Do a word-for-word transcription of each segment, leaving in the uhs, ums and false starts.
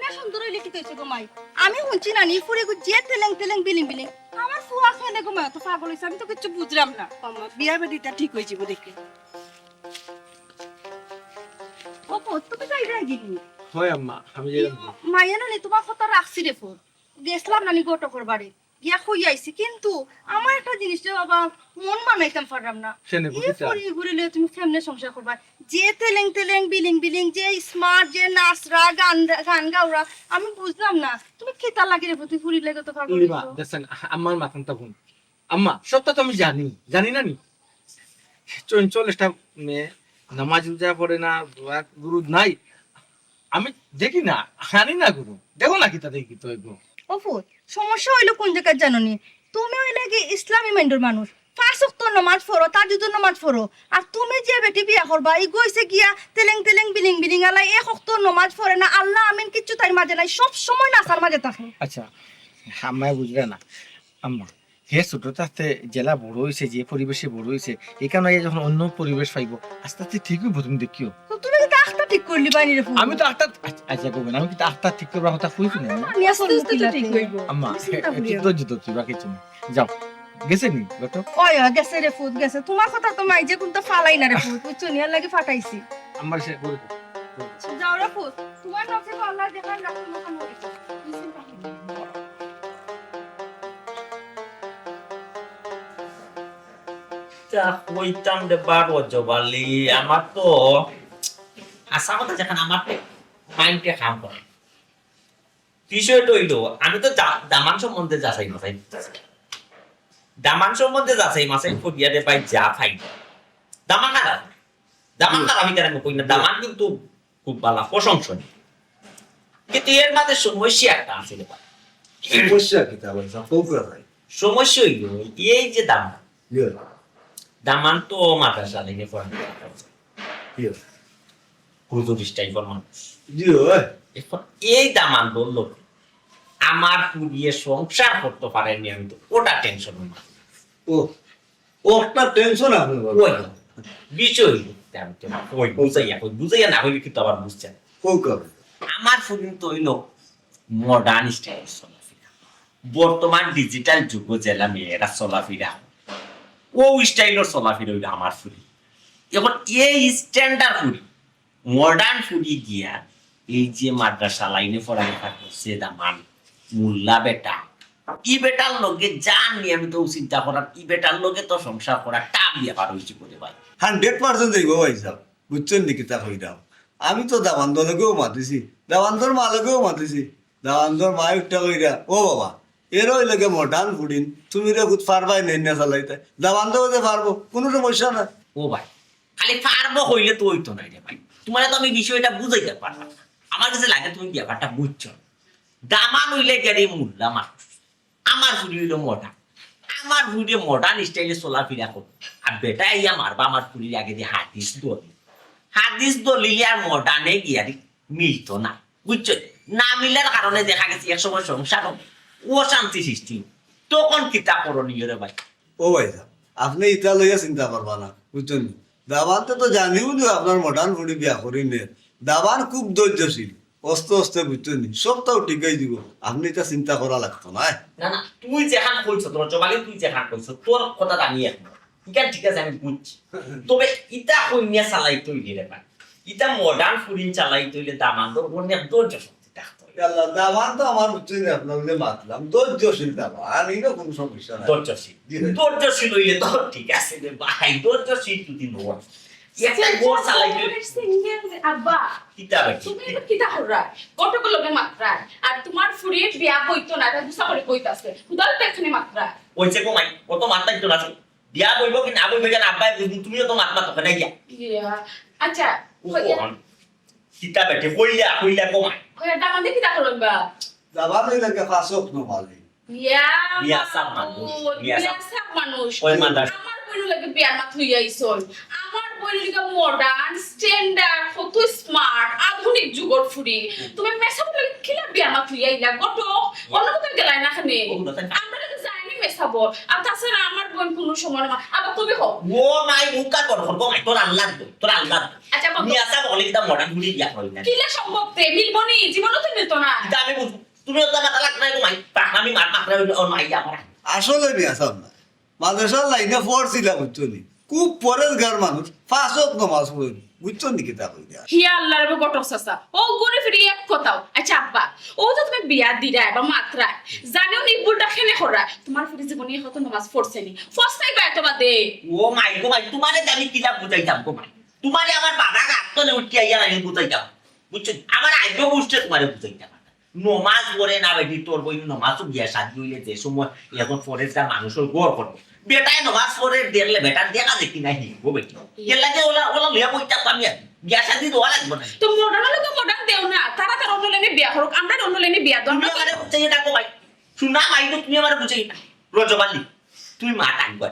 না সুন্দর অইলে কিতা অইছে গো মাই? আমি হুনছি না নি ফুরি গু যে তেলেং তেলেং বিলিং বিলিং। আমার ফুয়া কেনে গো মাই অত পাগল অইছে, আমি তো কিচ্ছু বুঝলাম না। আম্মা, বিয়া বাড়িটা ঠিক অইছে গো দেখি। ও পুত, তুমি যাই যাই গিনি। হয় আম্মা, আমি যাই। মাইয়া নানি তোমার কথা রাখছি রে পুত। গেছলাম নানি ঘটকর বাড়ি। গিয়া কই আইছি, কিন্তু আমার একটা জিনিস রে বাবা, মন মানাইতাম পারলাম না। কেনে, এই বুঝিতা? ফুরি ঘুরিলে তুমি কেমনে সংসার করবা? যে তেলেং তেলেং, বিলিং বিলিং, যে smart, যে নাচরা, গান, গান গাওরা, আমি বুঝলাম না। তুমি কিতা লাগে রে পুত, ফুরি লাগে তো পাগল নিমা, অইছো। দেখছেন, আমার মাথাটা ভুল। আম্মা, সবটা তো আমি জানি, জানি না নি? চঞ্চল একটা মেয়ে, নামাজ রোজা পড়ে না, দোয়া দুরুদ নাই। আমি দেখি না, জানি না গুরু। দেখো না কিতা দেখি তো এগো। ও পুত, সমস্যা অইলো কোন জাগাত জানো নি? তুমি অইলা কি ইসলামী মাইন্ডর মানুষ, পাঁচ ওয়াক্ত নামাজ পড়ো, তাহাজ্জুদর নামাজ পড়ো। আর তুমি যে বেটি বিয়া করবা, ইগু অইছে গিয়া তেলেং তেলেং বিলিং বিলিং আলা, এক ওয়াক্ত নামাজ পড়ে না, আল্লাহ আমিন কিচ্ছু তাইর মাঝে নাই, সব সময় নাচার মাঝে থাকে। আচ্ছা, আম্মায় বুঝরা না। আম্মা, হে ছোট থাকতে জেলা বড় অইছে, যে পরিবেশে বড় অইছে, এখানো আইয়া যখন অন্য পরিবেশ পাইবো, আস্তে আস্তে ঠিক অইবো, তুমি দেখিও। তো তুমি কিতা আখতা ঠিক করলিবায় নি রে পুত? আমি তো আখতা, আচ্ছা, আচ্ছা, কইবেন, আমি কিতা আখতা ঠিক করবার কথা কইছি না, আম্মা? আস্তে আস্তে তো ঠিক অইবো। আম্মা, তুমি চিন্তা করিও না। ধৈর্য ধরো, তুই বাকি যাও। গেছে নি, বেটো? ওই, ওই, গেছে রে পুত, গেছে। তোমার কথা তো মাই যে কোনটা ফালাই না রে পুত, বুঝছো নি? এর লাগি ফাটাইছি। আমার সে বলে দাও। যাও রে পুত, তোমার কাছে তো আল্লাহ যেখানে রাখতে মনে হয়। তা কইতাম রে বারো জবালি, আমার তো হাছা কথা যেখান আমার তো মাইন্ডে কাম করে। বিষয়টা অইলো, আমি তো দা-, দামান সম্বন্ধে যাচাই মাচাই করতেছি। দামান সম্বন্ধে যাচাই মাচাই করিয়া রে ভাই যা পাই। দামান খারাপ। দামান হুম। খারাপ ইটা আমি কই না, দামান কিন্তু খুব ভালা, প্রশংসনীয়। কিন্তু এর মাঝে সমস্যা একটা আছে রে ভাই। সমস্যা কিতা ভাই? সব কউক্কা ভাই। সমস্যা অইলো, এই যে দামান, ইয়ে। দামান তো মাদ্রাসা লেগে পড়ে। ইয়ে। হুজুর স্টাইপর মানুষ। জি, ওই। এখন এই দামান্দর লগে আমার ফুরিয়ে সংসার করতে পারেনি, আমি তো ওটা টেনশন। ও, ওটা টেনশন আপনি বলেন। ওই বিষয়, আমি তো ওই বুঝাইয়া, ওই বুঝাইয়া না হইলে কিন্তু আবার বুঝছেন। কউক্কা। আমার ফুরি তো অইলো মডার্ন স্টাইল চলাফেরা। বর্তমান ডিজিটাল যুগো যেলা মেয়েরা চলাফেরা, ও স্টাইলর চলাফেরা অইলো আমার ফুরি। এখন এই স্ট্যান্ডার্ড ফুরি, মডার্ন ফুরি গিয়া এই যে মাদ্রাসা লাইনে পড়ালেখা করছে দামান, মোল্লা বেটা, ই বেটার লগে যা নিয়মিত চিন্তা করার, ই বেটার লগে তো সংসার করা টাফ ব্যাপার অইছে বলে ভাই। হান্ড্রেড পার্সেন্ট অইবো ভাই সাহেব, বুঝছেন নি কিতা কইরাম? আমি তো দামান্দর লগেও মাতিছি, দামান্দর মা লগেও মাতিছি, দামান্দর মায় উঠা কইরা, "ও বাবা, এর ওই লগে মডার্ন ফুরিন, তুমি রে খুদ পারবায় নি না চালাইতে?" দামান্দও যে পারবো, কোনো সমস্যা নাই। ও ভাই, খালি পারবো কইলে তো অইতো নায় রে ভাই। তোমারে তো আমি বিষয়টা বুঝাইতাম পারলাম না। আমার কাছে লাগে তুমি ব্যাপারটা বুঝছো। দামান অইলে গিয়া রে মোল্লা মানুষ, আমার ফুরি অইলো মডার্ন। আমার ফুরিয়ে মডার্ন স্টাইলে চলাফেরা করে। আর বেটা আইয়া মারবা আমার ফুরির আগে দিয়া হাদিস দলিল। হাদিস দলিলে আর মডার্নে গিয়া রে মিলতো না। বুঝছো? না মিলার কারণে দেখা গেছে এক সময় সংসারো অশান্তি সৃষ্টি। তখন কিতা করণীয় রে ভাই? ও ভাই সাহেব, আপনে ইতা লইয়া চিন্তা করবা না, বুঝছইন নি? দামান্দে তো জানিবো নি আপনার মডার্ন ফুরি বিয়া করিনের। দামান খুব ধৈর্যশীল, আস্তে আস্তে, বুঝছইন নি, সবতাউ ঠিক অই যিবো। আপনে ইতা চিন্তা করা লাগতো নায়। না, না, তুই যেখান কইছস, তোর জবানি তুই যেখান কইছস, তোর কথা আমি একমত। ইখান ঠিক আছে, আমি বুঝছি। তবে ইতা কইন্যা চালাইতে অইলে রে ভাই, ইতা মডার্ন ফুরিন চালাইতে অইলে দামান্দর অনেক ধৈর্য শক্তি থাকতো। ইয়াল্লা, দামান তো আমার, বুঝছইন নি, আপনার লগে মাতলাম, ধৈর্যশীল দামান, ইনো কোনো সমস্যা নাই। ধৈর্যশীল। জি, জি। ধৈর্যশীল অইলে তো ঠিক আছে রে ভাই, ধৈর্যশীল যদি নয়। একটা ঘর চালাইতে সিঙ্গেল আব্বা। কিতা রে? তুমি এটা কিতা কররা? কতগুলো লগে মাতরা। আর তোমার ফুরির বিয়া বইতো না, এটা গুছা করে কইতাছে। উদাল তো এখানে মাতরা। ওই যে কমাই, অত মাততাই তো না। বিয়া বইবো কি না বইবো, ইখান আব্বায় বুঝবো, তুমিও তো মাত মাতো, কেনে গিয়া? ইয়া, আচ্ছা, ও, কইয়া। কিতা বেটি, কইলা, কইলা কমাই। কইয়া দামান্দে কিতা করইন বা? দামান অইলে গিয়া পাঁচ ওয়াক্ত নামাজি। ইয়া, মিয়া সাব মানুষ, মাবুদ, মিয়া মিয়া সাব। সাব মানুষ। ওই মাদ্রাসা। আমার বইনর লাগি বিয়ার মাত লইয়া আইছইন। আমার বইন অইলো গিয়া মডার্ন, স্ট্যান্ডার্ড, কত স্মার্ট, আধুনিক যুগর ফুরি। তুমি মেসাবর লাগি কিলা বিয়ার মাত লইয়া আইলা? গত অন্য কোথাও গেলায় না কেনে? ও, না, তাই না। আমরা তো জানি সবর। আর তাছাড়া আমার বোন কোনো সময় না। আবার তুমি কও। ও মাই, মুখ আর বড় করবো মাই, তোর আল্লাহ দো, তোর আল্লাহ দো। আচ্ছা, বন্ধ। মিয়া সাহেব বলে কিতা মডার্ন ঘুরি দিয়া করি না। কিলা সম্ভব তে? মিলবো নি, জীবনও তো মিলতো না। ইতা আমি বুঝ-, তুমি ওটা মাথা লাগ নাই গো মাই, পাকনামি মার মাত্রা হইলো, ও মাই আমার। আসলে মিয়া সাহেব না, মাদ্রাসার লাইনে পড়ছিলা বুঝছো নি? খুব পরেজগার মানুষ, পাঁচ ওয়াক্ত নামাজ পড়ে, বুঝছো নি কিতা কইরা? হিয়া আল্লাহ রে ঘটক চাচা, ও ঘুরে ফিরে এক কথাও। আচ্ছা আব্বা, ও তো তুমি বিয়া দিরায় বা মাতরায়, জানিও নি ভুলটা কেনে কররায়, তোমার ফুরি জীবনে কত নামাজ পড়ছে নি? পড়ছেই বা এত বাদে। ও মাই গো মাই, তোমারে যে আমি কিলা বুঝাইতাম গো মাই, তোমারে আমার বাবা গাছ তলে উঠিয়া ইয়া লাগে বুঝাইতাম, বুঝছো নি? আমার আইব বুঝতে তোমারে বুঝাইতাম। নমাজ পড়ে না বেটি, তোর বইন নমাজও বিয়া শাদি হইলে যে সময় এখন পরেজগার মানুষর ঘর করবো। বেটায় নমাজ পড়ে দেখলে বেটা দেখা দেখি না হিলবো বেটি। এর লাগে ওলা, ওলা লইয়া বই থাকতাম আমি। বিয়া শাদি দেওয়া লাগবো না। তো মডার্ন হলে তো মডার্ন দেও না, তারা তারা অন্য লাইনে বিয়া করুক, আমরা অন্য লাইনে বিয়া দেওয়া তুমি আমারে বুঝাই না গো ভাই। শুনা ভাই তো তুমি আমারে বুঝাই না। রজব আলী, তুই মা ডাকবার।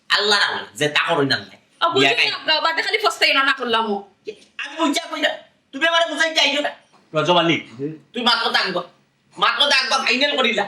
আল্লাহ রাম, যে তা করই না নাই। ও বুঝি বিয়া না, খাই। বাদে খালি ফস্তাই না, না করলাম ও। আমি বুঝা কই না। তুমি আমারে বুঝাই চাইছো না। রজব আলী, জি। তুই মাত্র ডাকবা। মাত্র ডাকবা ফাইনাল করিলা।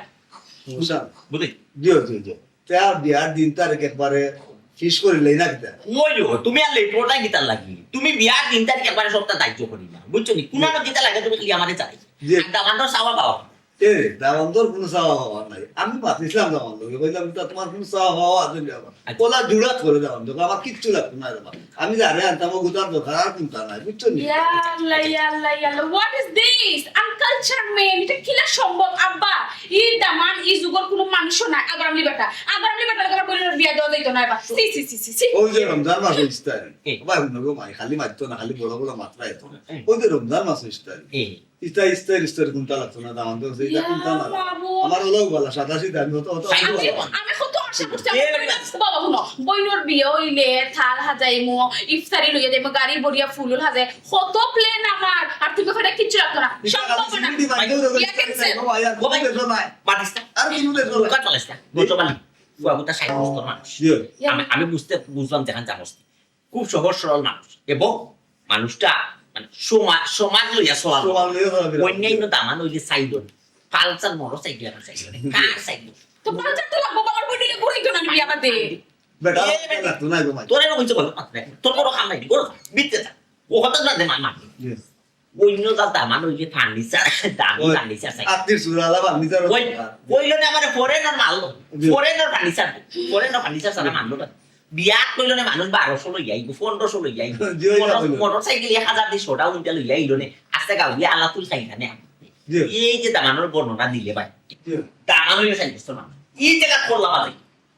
বুঝলাম। বুঝি? জিও, জিও, জিও। তে আর বিয়ার দিন তারিখ একবারে ফিক্স করিলেই না কিতা? ওই ও, তুমি আর লেট করতায় কিতার লাগি? তুমি বিয়ার দিন তারিখ একবারে সবটা দায়িত্ব করিলা। বুঝছো নি? কোন জি। কিতা লাগে তুমি খালি আমারে চাই। জি। আর দামান্দর চাওয়া পাওয়া। এ, দামান্দর কোনো চাওয়া পাওয়া নাই। আমি মাতিছিলাম দামান্দর লগে, কইলাম, "তা তোমার কোনো চাওয়া পাওয়া আছে নি আমার?" আচ্ছা। ওলা জুড়াত করে দামান্দর, "আমার কিচ্ছু লাগতো না রে বাবা। আমি যারে আনতাম, ও গুতার দরকার, আর কোনটা নাই।" বুঝছো নি? ইয়া আল্লাহ, ইয়া আল্লাহ, ইয়া আল্লাহ। What is this? Uncultured man, এটা কিলা সম্ভব? আব্বা, ই দামান, ই যুগর কোনো মানুষও নাই। আগামলি বেটা, আগামলি বেটা, আমার বোনের বিয়া দেওয়া যাইতো না এবার। ছি, ছি, ছি, ছি, ছি। ওই যে রমজান মাসে ইফতারি। এ। ভাই, হুনো গো মাই, খালি মারতো না, খালি বড় বড় মাত্রা এত। এ। ওই যে রমজান মাসে ইফতারি। এ। ইফতারি, ইফতারি, ইফতারি কোনটা লাগতো না, দামান তো ইফতারি ইয়া কোনটা না? বাবু। আমার ওলাও ভালা, সাদা সিধা, আমি অত, অত আমি, আমি কত আশা করছি, আমার এ, বোনের, বাবা, হুনো, বোনের বিয়া হইলে থাল হাজাইমু, ইফতারি লইয়া যাইমু, গাড়ি ভরিয়া ফুল হাজাই, কত প্ল্যান আমার, আর তুমি ওখানে কিচ্ছু রাখতো না। ইটা সম্ভব খালি না। সিকিউরিটি বাইরে রয়েছে, ইয়া ক্যান্সেল। ও ভাই, আর কোনো দেশও নাই। মাতিস না। আর কোনো দেশও নাই। দোকান চালাইস না। বুঝছো মানে? ফুয়া গুতা ষাইট বছর মানুষ। জি। আমি, আমি বুঝতে, বুঝলাম যেখান জানোস। খুব সহজ সরল মানুষ। এবং মানুষটা মানে সমা-, সমাজ লইয়া চলা। সমাজ লইয়া চলাফেরা। অন্যান্য দামান হইলে সাইড। পালসার মোটর সাইকেল এখন সাইড। কার সাইড? তো পালসার তো লাগবো, বাবার বই নিলে ঘুরাইতো না, বিয়া বাদে। বেটা, এ, বেটা। লাগতো না গো, মাই। তোর এরকম হইছে বলো, মাত্র তোর কোনো কাম নাই, করো, বিদ্যে থাক। ও কথা না দে, মা, মা। জি। অন্য যা দামান ওই যে ফার্নিচার, দামি ওই ফার্নিচার চাই। আত্মীয় সুরালা ফার্নিচার ওই, ওই। ওই লোনে আমার ফরেনার মাল, জি। ফরেনার ফার্নিচার, ফরেনার ফার্নিচার ছাড়া মানলো না। বিয়া কইলো না মানুষ বারোশো লই আইবো, পনেরোশো লই আইবো। জি, ওই মোটর-, যাবো। মোটরসাইকেল এক হাজার দুইশোটা উনটা লই আইলো নে। আস্তে গাউলিয়া আলাতুল খাইখানে। জি। এই যে দামানোর বর্ণনা দিলে ভাই। জি। দামান হইলো সাইকেল মানুষ। এই জায়গা করলা বাজে।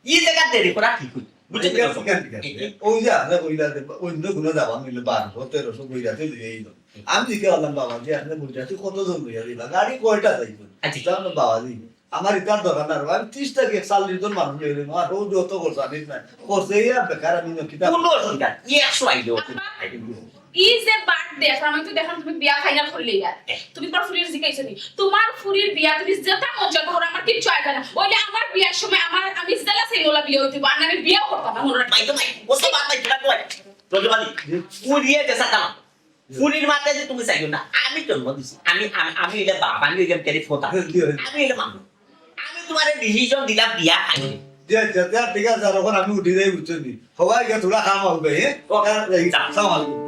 ই জায়গা দেরি করা ঠিক হইল। বুঝলি? ঠিক আছে, ঠিক আছে, ঠিক আছে। ওই যে আপনি কইলা যে অন্য কোনো দামান হইলে বারোশো, তেরোশো কইরা তো লইয়া আইলো। আমি জিজ্ঞাসা করলাম, "বাবা, যে আপনি বুঝা, তুই কতজন লইয়া দিবা? গাড়ি কয়টা যাইব?" আচ্ছা। তা আমি, "বাবা জি, আমার ইতার দরকার না, আমি ত্রিশ তারিখে চল্লিশ জন মানুষ লইয়া দিলাম, আর রোজ যত খরচ আনিস না, খরচে আর বেকার আমি না কিতা।" কোনো অসুবিধা নেই, একশো আইলেও। আব্বা, ই যে বাদ দে, আমি তো দেখলাম তুমি বিয়া ফাইনাল করলে ইয়া। তুমি তোমার ফুরির জিকাইছো নি? তোমার ফুরির বিয়া তুমি যেটা মন চায় করো, আমার কিচ্ছু আয় যায় না। ওইলে আমার বিয়ার সময় আমার, আমি জেলা সেই ওলা বিয়া হইতে, আর আমি বিয়াও করতাম না, মনে রাখো। ভাই তো ভাই, ও তো বাদ ভাই, কিবা তো ভাই। রজব আলী, জি। ফুরিয়ে যে সাতাম। জি। ফুরির মাথায় যে তুমি চাইও না, আমি জন্ম দিছি। আমি, আমি, আমি হইলে বাপ, আমি হইলাম তেরি ফোতা। জি, জি। আমি হইলে মামু। আমি তোমারে ডিসিশন দিলাম বিয়া খাইলে। জি, আচ্ছা, আচ্ছা, ঠিক আছে, আর এখন আমি উঠি যাই, বুঝছো নি? সবাই গিয়া থোড়া খাম হবে, হ্যাঁ? ওকে, হ্যাঁ, যাই, যাও। আসসালামু আলাইকুম।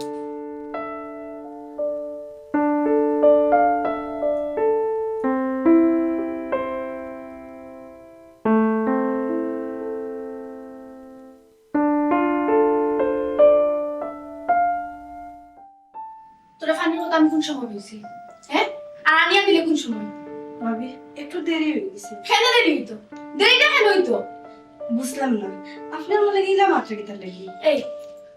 তোরা ফানির কথা আমি কোন সময় বলছি? হ্যাঁ? আর আনিয়া দিলে কোন সময়? ভাবি, একটু দেরি হয়ে গেছে। কেন দেরি হইতো? দেরিটা কেন হইতো? বুঝলাম না, আপনার মনে গেলাম মাত্র কিতার লাগি? এই,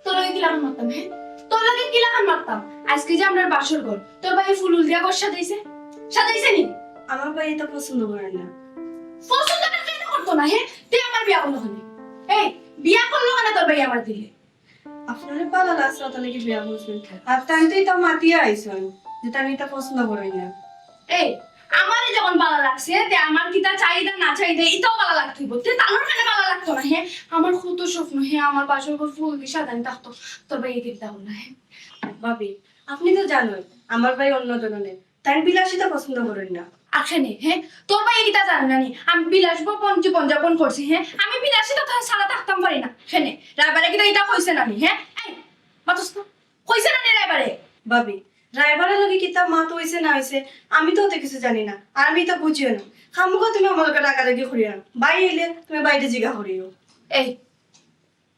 তোর লগে কিলাখান মারতাম, হ্যাঁ? তোর লগে কিলাখান মারতাম? আজকে যে আমরার বাসর ঘর, তোর ভাইয়ে ফুল উল দিয়া ঘর সাজাইছে? সাজাইছে নি? আমার ভাই এটা পছন্দ করে না। পছন্দ না কেন করতো না, হ্যাঁ? তুই আমার বিয়া করলো কেন? এই, বিয়া করলো কেন তোর ভাই আমার দিলে? আপনারে ভালা লাগছে, অত নাকি বিয়া করছেন। আর তাই তো এটা মাতিয়া আইছেন, যে তাই এটা পছন্দ করেন না। এই, আমারে যখন ভালা লাগছে, তে আমার কিতা চাহিদা না চাহিদা, এটাও ভালা লাগতে হইব। তে তানোর কেন ভালা লাগতো না, হ্যাঁ? আমার কত স্বপ্ন, হ্যাঁ, আমার বাসর ঘর ফুল দিয়ে সাজানো থাকতো, তোর ভাই এই দিকটা হলো, হ্যাঁ? ভাবি, আপনি তো জানেন, আমার ভাই অন্য ধরনের। তাইন বিলাসিতা পছন্দ করইন না। আখেনে, হে? তোর ভাইয়ে কিতা জানে না নি? আমি বিলাসবহুল জীবনযাপন করছি, হে? আমি বিলাসিতা থা-, ছাড়া থাকতাম পারি না। খেনে, রায়বারে কিতা ইতা কইছে না নি, হে? এই, মাতস না। কইছে না নি রায়বারে? ভাবি, রায়বারের লগে কিতা মাত অইছে না অইছে, আমি তো অত কিছু জানি না, আর আমি ইতা বুঝিও না। খামোখা তুমি আমার লগে রাগারাগি করিও না। ভাই আইলে তুমি ভাইরে জিগা করিও। এই,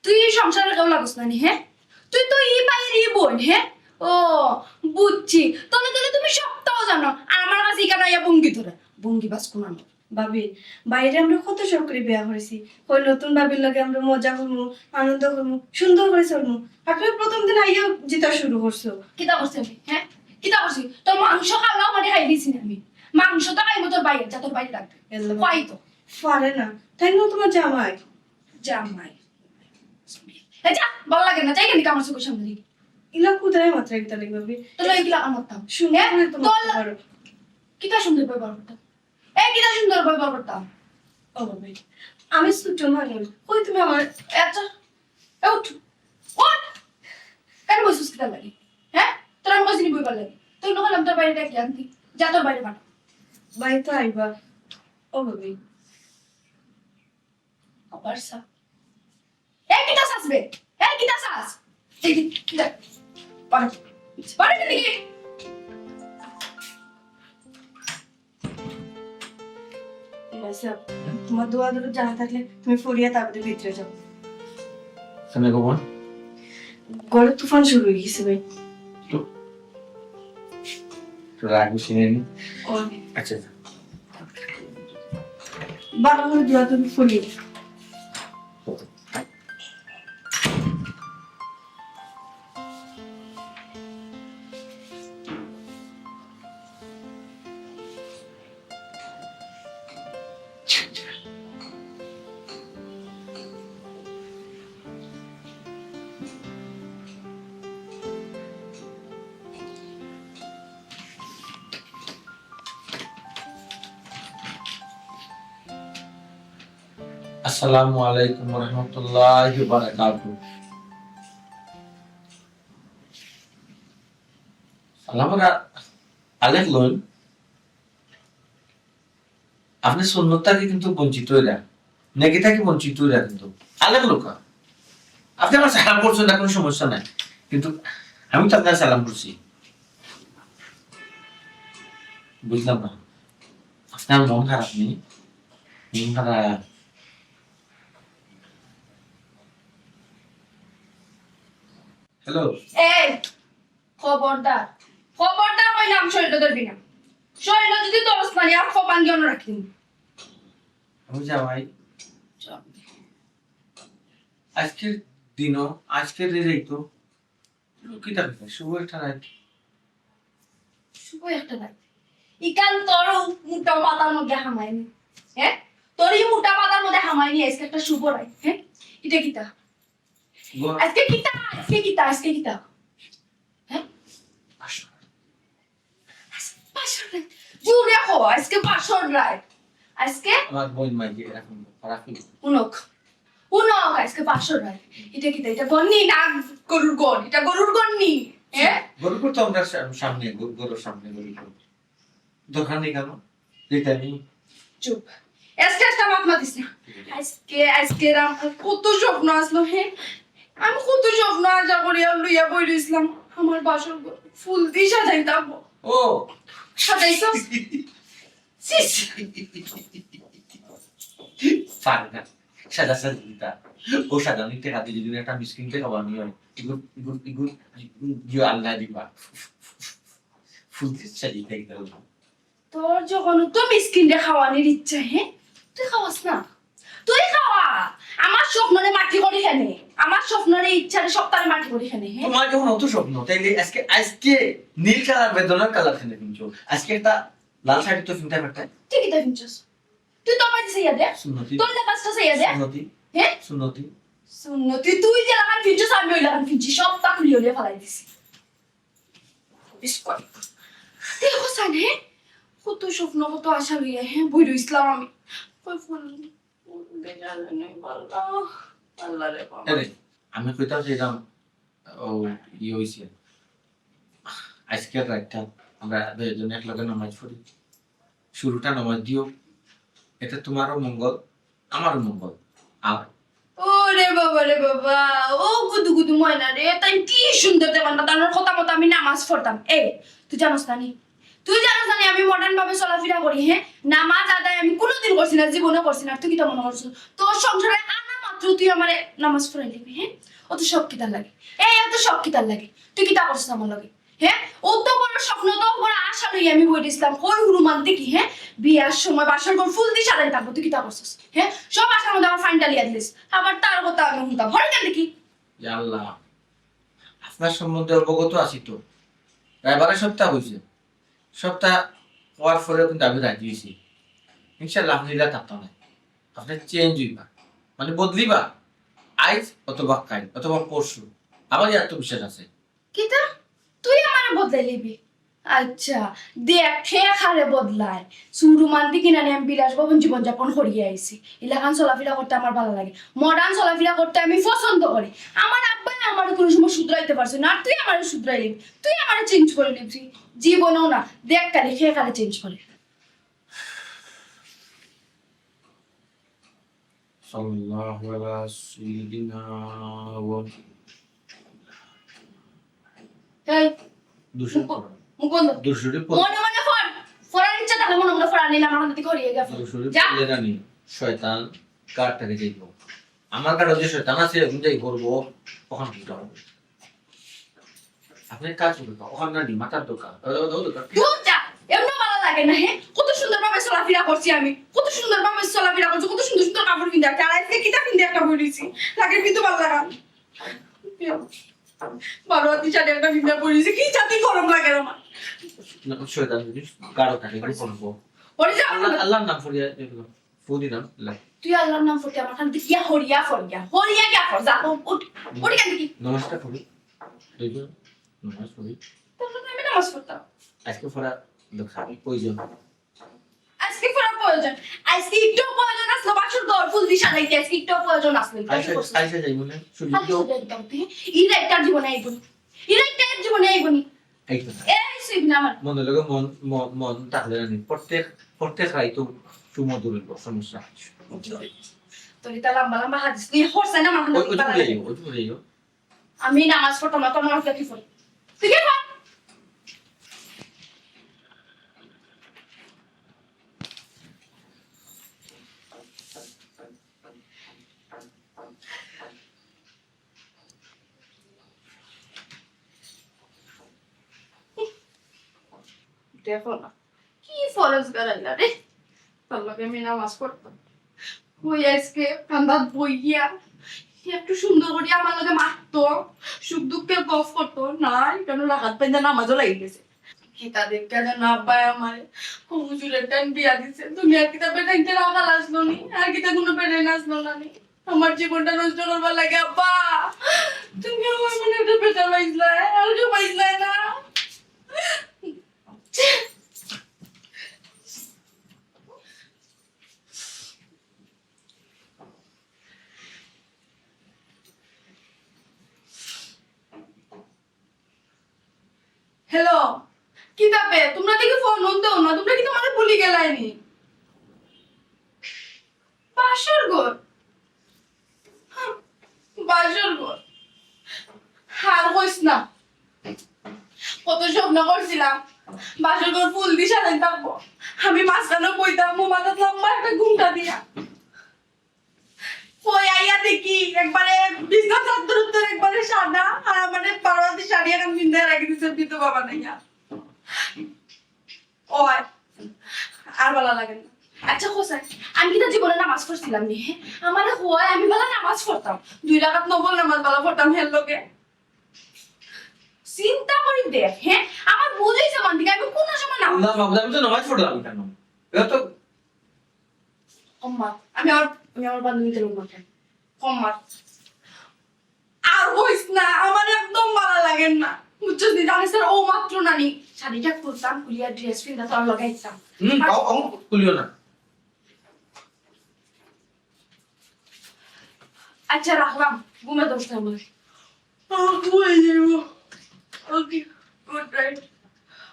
তুই ই সংসারর কেউ লাগস না নি, হে? তুই তো ই ভাইর ই বইন, হে? ও, বুঝছি। তাইলে, তাইলে তুমি সবতাউ জানো। আর আমার কাছে ইখান আইয়া ভঙ্গি ধরে। ভঙ্গিবাজ কুনানর। ভাবি, ভাইরে আমরা কত শখ করি বিয়া করছি। কই নতুন ভাবির লগে আমরা মজা করমু, আনন্দ করমু, সুন্দর করি চলমু। আর তুমি প্রথম দিন আইয়া যেতা শুরু করছো। কিতা করছি আমি, হে? কিতা করছি? তোর মাংস খাওয়া মানে খাই দিছি না আমি। মাংস তো খাইমু তোর ভাইর, যা তোর ভাইর লাগবে। এর লগে খাই তো। পারে না। তাই না তোমার জামাই? জামাই। এ যা, ভালা লাগে না, যাইগিনি আমার চোখের সামনে থাকি। ইলা কুদায় মাতরা কিতা লাগি ভাবি? তোর লগে কিলা মাততাম? সুন্দর হে? করি তো তোর মাততে ল-, পারো। কিতা সুন্দর ব্যবহার করতাম? এ কিতা সুন্দর ব্যবহার করতাম? ও ভাবি, আমি ছোট মানুষ, কই তুমি আমার আচ্ছা, এ উঠ, উঠ। কেনে বইছস কিতার লাগি? হে? তোর আমি কইছি নি বইবার লাগি? তুই নকল আমি তোর ভাইরে ডাকি আনতি। যা তোর ভাইরে পাঠা। ভাই তো আইবা। ও ভাবি। আবার সা-, এ কিতা চাস বে? এ কিতা চাস? এই যে, কিতা? পারে। পারে কিতা কি? আচ্ছা, তোমার দোয়া দরদ জানা থাকলে তুমি ফরিয়া তারপরে ভিতরে যাও। সামনে কখন? ঘরে তুফান শুরু অই গেছে ভাই। তো, তো রাগ বেশি নেই নি? ও। আচ্ছা, আচ্ছা। বারো করে দোয়া তুমি ফরিয়া। আসসালামু আলাইকুম ওয়া রাহমাতুল্লাহি ওয়া বারাকাতুহু। সালামর আ-, আলেক লইন। আপনে সুন্নত থাকি কিন্তু বঞ্চিত অইরা, নেকি থাকি বঞ্চিত অইরা কিন্তু। আলেক লোকা। আপনে আমার সালাম করছইন না, কুনু সমস্যা নাই। কিন্তু আমি তো আপনার সালাম করছি। বুঝলাম না। আপনার মন খারাপ নি? মন খারাপ। হ্যালো। এই, খবরদার, খবরদার কইলাম, শরীল ধরবি না। শরীল যদি ধরস না, আর খবর আঙ্গি অন্য রাখি দিমু। আমি জামাই। আজকের দিনও, আজকের রেজাই তো কিতা কইতা, শুভ একটা রাইত। শুভ একটা রাইত। ইখান তোর মুটা মাথার মধ্যে হামায়নি। হ্যাঁ? তোর ই মুটা মাথার মধ্যে হামায়নি আজকে একটা শুভ রাইত। হ্যাঁ? ইটা কিতা? গো- আজকে কিতা? আজকে কিতা? আজকে কিতা? হ্যাঁ? আসো। আজকে বাসর রাইত। জুরে কও, আজকে বাসর রাইত। আজকে আমার বইন মাইকে এরকম খারাপ হইল। হুনউক। হুনউক, আজকে বাসর রাইত। ইটা কিতা? ইটা ঘর নি না গরুর ঘর? ইটা গরুর ঘর নি? হ্যাঁ? গরুর ঘর তো আমরা সা-, সামনে, গরু-, গরুর সামনে গরুর ঘর। দরকার নেই কেন? যেটা আমি চুপ। আজকে একটা মাত মাতিস না। আজকে, আজকে আমার কত স্বপ্ন আসলো, হ্যাঁ? আমি কত স্বপ্ন আশা করি আর লইয়া বই রইছিলাম। আমার বাসর ঘর ফুল দি সাজাইতাম। ও। সাজাইছস? ছিস। পারে না। সাজা সাজি দিতা। ও সাজানি টেকা দিয়ে যদি একটা মিসকিনকে খাওয়ানি হয়। ইগুর, ইগুর, ইগুর, ইগুর, ইগুর, ইগুর আল্লাহ দিবা। ফুল দি সাজিয়ে দিতা। তোর যখন তো মিসকিনরে খাওয়ানির ইচ্ছা, হ্যাঁ? তুই খাওয়াস না। তুই খাওয়া। আমার স্বপ্নরে মাটি করি কেনে? আমার স্বপ্নরে ইচ্ছারে সবতারে মাটি করি কেনে, হ্যাঁ? তোমার যখন অত স্বপ্ন, তাইলে আজকে, আজকে নীল কালার বেদনার কালার কেনে পিনছো? আজকে একটা লাল শাড়ি তো পিনতে পারতে। তুই কিতা পিনছস? তুই তোর বাড়িতে চাইয়া দে। সুন্নতি। তোর লেবাসটা চাইয়া দে। সুন্নতি। হ্যাঁ? সুন্নতি। সুন্নতি, তুই যেলাখান পিনছস, আমি ওইলাখান পিনছি। সবতা খুলিয়া উলিয়া ফালাই দিছি। বিস্কুট। দেখো সানে, কত স্বপ্ন, কত আশা লইয়া, হ্যাঁ, বই রইছিলাম আমি। কই ফুল, ফুল বেজালে নেই, আল্লাহ, আল্লাহ রে বাবা। আরে, আমি কইতাম চাইলাম, ও, ইয়ে হইছে। আজকের রাতটা আমরা দুইজন একলগে নামাজ পড়ি, শুরুটা নামাজ দিও, এটা তোমারও মঙ্গল, আমারও মঙ্গল। আর ওরে বাবা রে বাবা, ও গুদু গুদু ময়না রে, তাই কি সুন্দর দেবান না, তার কথা মতো আমি নামাজ পড়তাম। এই, তুই জানোস না নি? তুই জানোস না নি আমি মডার্ন ভাবে চলাফেরা করি, হ্যাঁ? নামাজ আদায় আমি কোনোদিন করছি না, জীবনও করছি না। আর তুই কিতা মনে করছস? তোর সংসারে আনা মাত্র তুই আমারে নামাজ পড়াই দিবি, হ্যাঁ? অত শখ কিতার লাগে? এই, অত শখ কিতার লাগে? তুই কিতা করছস আমার লগে? হ্যাঁ, অত বড় স্বপ্ন, অত বড় আশা লইয়া আমি বই দিছিলাম। কই হুরু মান দেখি, হ্যাঁ? বিয়ার সময় বাসর ঘর ফুল দি সাজাই থাকবো, তুই কিতা করছস? হ্যাঁ, সব আশার মধ্যে আমার ফাইন ডালিয়া দিলিস। আবার তার কথা আমি শুনতাম। হরে কেন দেখি? ইয়া আল্লাহ, আপনার সম্বন্ধে অবগত আছি তো। প্রায় বারো সপ্তাহ হইছে। সপ্তাহ হওয়ার পরেও কিন্তু আমি রাজি হইছি। ইনশাআল্লাহ, আপনি এটা থাকতাম না। আপনি চেঞ্জ হইবা, মানে বদলিবা। আইজ অথবা কাইল অথবা পরশু। আমার ইয়ার তো বিশ্বাস আছে। কিতা? তুই আমারে বদলাই লিবি? আচ্ছা, দেখ, কে কারে বদলায়। সুরুমান দি কিনা আমি বিলাসবহুল জীবনযাপন করিয়া আইছি। ইলাখান চলাফেরা করতে আমার ভালা লাগে। মডার্ন চলাফেরা করতে আমি পছন্দ করি। আমার আব্বায় আমারে কোনো সময় শুধরাইতে পারছে না, আর তুই আমারে শুধরাই লিবি। তুই আমারে চেঞ্জ করে লিবি। জীবনেও না। দেখ কালি কে কারে চেঞ্জ করে। সাল্লাল্লাহু আলা সাইয়্যিদিনা ওয়া এই, দুশো মুখ বন্ধ। মুখ বন্ধ। দুশো টি পড়। মনে মনে পড়। পড়ার ইচ্ছা থাকলে মনে মনে পড়া নিলে আমার হাত থেকে হরিয়ে গেছে। দুশো টি যা। পড়লে না নি, শয়তান কার থেকে যাইব? আমার কাছে যে শয়তান আছে, এখন যাই করবো, ওখানে কি করবো? আপনি কাজ করবেন না, ওখানে না নি, মাথার দোকান। ও, ও, ও, দোকান। দূর যা, এমন ভালো লাগে না, হ্যাঁ? কত সুন্দরভাবে চলাফেরা করছি আমি, কত সুন্দরভাবে চলাফেরা করছি, কত সুন্দর সুন্দর কাপড় পিন্ধে আছে। আর আজকে কিতা পিন্ধে একটা বই রইছি, লাগে কিন্তু ভালো লাগা। বারো হাতি শাড়ি একটা পিন্ধে বই রইছি, কি জাতি গরম লাগে আমার। না, শয়তান যদি গাঢ় থাকে, কি করবো? ওরে যা, আল্লাহ, আল্লাহর নাম পড়িয়া এগুলো। ফু দিলাম, লে। তুই আল্লাহর নাম পড়তে আমার খান দেখিয়া হরিয়া ফরিয়া, হরিয়া গিয়া ফর, যা, উঠ, উঠ, উঠ এখান থেকে। নমাজটা পড়ি। দুইজন নমাজ পড়ি। তোর সাথে আমি নামাজ পড়তাম। আজকে পড়া দরকার, প্রয়োজন। আজকে পড়া প্রয়োজন। আজকে একটু প্রয়োজন আসলো, বাসর ঘর ফুল দিয়ে সাজাইতে আজকে একটু প্রয়োজন আসলো। এটা কি আইসা, করছিস? আইসা যাই মনে, সুযোগ আইসা দাও। যাই দাও তুই। ইরা একটা জীবনে আইবনি। ইরা একটা জীবনে আইবনি। এই তো না। এই সুইব না আমার। মনে লগে মন, মন, মন থাকলে না নি। প্রত্যেক, প্রত্যেক রাইতো সুমধুর হইব, সমস্যা। তোর এটা লম্বা লম্বা হাদিস নিয়ে হরছে না, আমার ওই, ওই তো বালা বলে লাগে। আইও, ওই তো বলে আইও। আমি নামাজ পড়তাম না, তোর নামাজ কি পড়ি? তুই কি পড়? দেখো না, কি ফরজ গারাইলা রে, তার লগে আমি নামাজ পড়তাম। ওই আজকে কান্দাত বইয়া একটু সুন্দর করি আমার লগে মাততো, সুখ দুঃখের গফ করতো, না, এখানে লাগাত পাইন্দা নামাজও লাগি গেছে। কিতা দেখা যেন আব্বায় আমারে হুজুরের টাইম বিয়া দিছে, দুনিয়ার কিতা বেটাইনতে রাখা আসলো নি, আর কিতা কোনো বেটাইন আসলো না নি। আমার জীবনটা নষ্ট করবার লাগে, আব্বা। তুমি আমার মনে একটা বেটা পাইছলায়, আর কেউ পাইছলায় না। হ্যালো, কিতা বে? তোমরা দেখি ফোন অন দেও না, তোমরা কিতা আমারে ভুলি গেলায় নি? বাসর ঘর? হাহ, বাসর ঘর? আর কইস না, কত স্বপ্ন করছিলাম বাসর ঘর ফুল দি সাজাই থাকবো, আমি মাঝখানো বইতাম, ও মাথাত লম্বা একটা ঘুমটা দিয়া। কই আইয়া দেখি একবারে বিছনা চাদর উত্তর একবারে সাদা, আর আমারে বারো হাতি শাড়ি এখন পিন্দায় রাখি দিছে বিধবা বানাইয়া। ওই, আর ভালা লাগে না। আচ্ছা, কও ছাইন, আমি কিতা জীবনে নামাজ পড়ছিলাম নি, হ্যাঁ? আমারে কও, আমি ভালা নামাজ পড়তাম। দুই রাকাত নফল নামাজ ভালা পড়তাম, হের লগে। চিন্তা করি দেখ, হ্যাঁ? আমার ভুল অইছে মান দিকে, আমি কোনো সময় নামাজ আল্লাহ বাবা, আমি তো নামাজ পড়লাম কেন? এটা তো কম মাত। আমি আমার, আমি আমার বান্ধবীদের লগে মাতাম। কম মাত। আর কইস না, আমার একদম ভালা লাগে না। বুঝছস নি? জানিস স্যার, ও মাত্র নানি শাড়িটা খুলতাম, খুলিয়া ড্রেস পিন্দা তোর লগে আইতাম। হুম, আর আও, আও, খুলিও না। আচ্ছা, রাখলাম। ঘুমে দোষ নাই আমার। আহ, ঘুমাই যাইব। ওকে, গুড নাইট।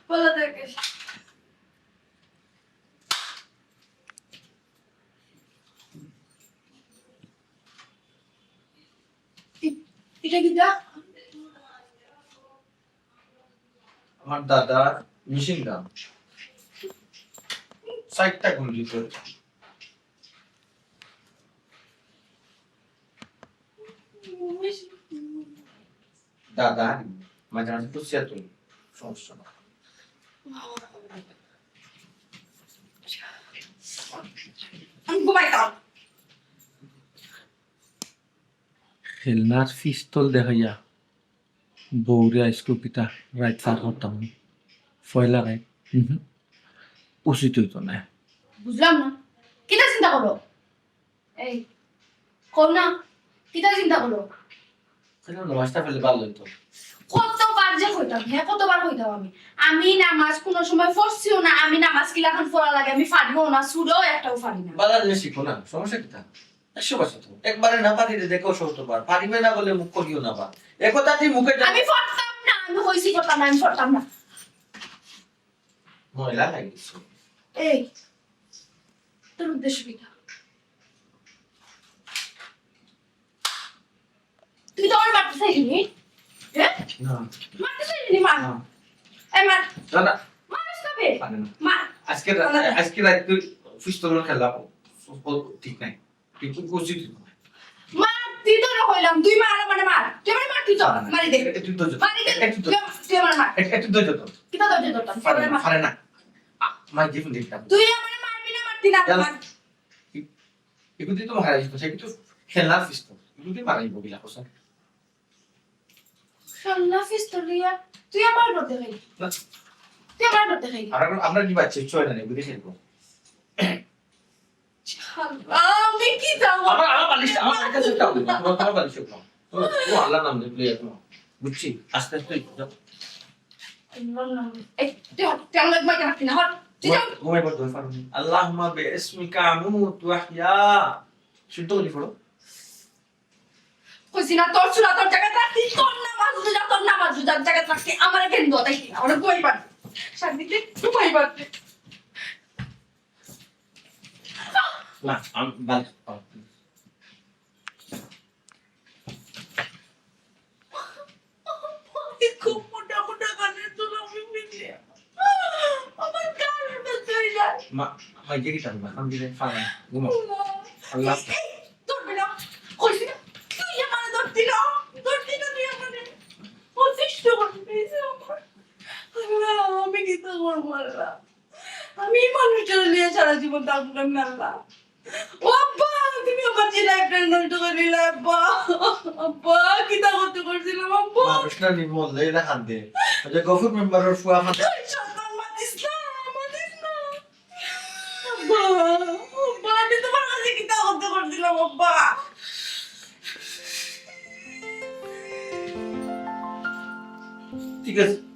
ভালো থাকিস। এ-, এটা কিতা? আমার দাদা মেশিন গান। চারটা গুলি করে। দাদা, মাঝে মাঝে তো সিয়া তুলি, সমস্যা না। আমি ঘুমাইতাম। খেলনার পিস্তল দেখাইয়া বউরে আইজকু কিতা রাইত পার করতাম নি। পয়লা রাইত। উহুম। উচিত অইতো না। বুঝলাম না। কিতা চিন্তা করো? এই, কও না, কিতা চিন্তা করো? কেন নমাজটা পড়লে ভালো অইতো। কতবার যে কইতাম, হ্যাঁ, কতবার কইতাম আমি। আমি নামাজ কুনু সময় পড়ছিও না, আমি নামাজ কিলাখান পড়া লাগে, আমি পারিও না, সুরেও একটাও পারি না। বালা জিনিস শিখো না, সমস্যা কিতা? একশো বার তো। একবারে না পারিলে দেখো শতবার। পারিবে না বলে মুখ করিও না বা। এ কথা তুই মুখে যা- আমি পড়তাম না, আমি কইছি পড়তাম না, আমি পড়তাম না। ময়লা লাগিছে। এই, তোর উদ্দেশ্য কিতা? তুই তো আমার মারতে চাইলি নি? হ্যাঁ? না। মারতে চাইলি নি, মার। না। এই মার। না, না। মারিস না বে। পারে না। মার। আজকে রা-, না, না। আজকে রাত তুই পিস্তল খেলা ও, ও ঠিক নাই। তুই কি করছিস তুই? মার, তুই তো না কইলাম, তুই মার, আমারে মার। তুই আমারে মার, তুই তো। না, না, না। মারি দে। এ, এ, তুই ধৈর্য ধর। মারি দে। এ, এ, তুই ধৈর্য ধর। তুই আমার, তুই আমার মার। এ, এ, তুই ধৈর্য ধর। কিতা ধৈর্য ধরতাম? তুই পারে আমারে না, মার। পারে না। মা, যে ফোন দিতাম। তুই আমারে মারবি না, মারতি না, যা। মার। এগুলি তো মারা যেত, সে কিন্তু খেলনার পিস্তল। এগুলি মারা যাইব, গিলা কোসা। খেলনা পিস্তল লইয়া তুই আমার ডর দেখাইলি। না। তুই আমার ডর দেখাইলি। আমরা, আমরা কি বাচ্চা, ছয় না, এগুলি খেলবো। শালা, আমি কি যাবো? আমার, আমার বালিশ, আমার বালিশ একটা হবে, তোমার, তোমার বালিশ একটা হবে। ও, ও আল্লাহর নাম ধরে এখন। বুঝছি? আস্তে আস্তে যাও। আল্লাহর নাম ধরে। এই, তুই হট, তুই আমার মাকে মারবি না, হট। তুই যা। ঘুমাই পড়, দোয়া পারো না। আল্লাহুম্মা বিইসমিকা আমুতু ওয়া আহইয়া। শুদ্ধ করে পড়ো। কইছি না, তোর চুলা তোর জায়গাত রাখতি, তোর নামাজ রোজা তোর নামাজ রোজার জায়গাত রাখতি, আমারে কেন দোয়া দেখি, আমারে ঘুমাই পারবি। শান্তিতে ঘুমাই পারবি। না, আমি বাদ, আমি খুব মোটা মোটা কানের দুল আমি মিলিয়া। আমার কান ব্যথা হয়ে যায়। মা, মা, গিয়ে দিতাম না, আমি দিলে ফালা, ঘুমাও। আল্লাহ। এই, এই, ধরবি না। কইছি না, তুই আমারে ধরতি না, ধরতি না তুই আমারে। অতিষ্ঠ করে দিয়েছে আমার। আল্লাহ, আমি কিতা করবো আল্লাহ? আমি এই মানুষটারে নিয়ে সারা জীবন থাকলাম না আল্লাহ। ও আব্বা, তুমি আমার যে লাইফটা নষ্ট করে দিলে আব্বা। আব্বা, কিতা করতে করছিলাম আব্বা? মানুষটা নির্মল, এই না কান্দে। ওই যে গফুর মেম্বারের ফুয়া ফাঁদে। এই শয়তান, মাতিস না, মাতিস না। আব্বা, আব্বা, আমি তোমার কাছে কিতা করতে করছিলাম আব্বা? ঠিক আছে।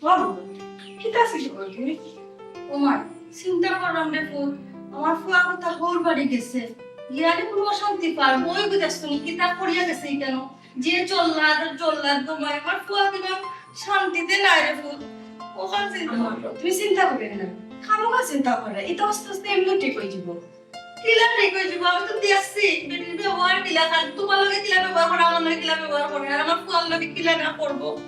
বাবা, কিতা আছে কি বলো তুমি? ও মা, চিন্তা করলাম রে ফুত, আমার ফুয়া কথা হউর বাড়ি গেছে, ইয়ারে কোনো অশান্তি পার, বই বুঝাস তুমি, কিতা করিয়া গেছে কেন? যে জল্লাদ, জল্লাদ তোমায়, আমার ফুয়া কিনা শান্তিতে নাই রে ফুত। ওখান চিন্তা করো। তুমি চিন্তা করিও না, খামোখা চিন্তা করো, এটা আস্তে আস্তে এমনি ঠিক হয়ে যাব। কিলা ঠিক হয়ে যাব? আমি তো দেখছি বেটির ব্যবহার কিলা, খালি তোমার লগে কিলা ব্যবহার করে, আমার লগে কিলা ব্যবহার করে, আর আমার ফুয়ার লগে কিলা না করবো।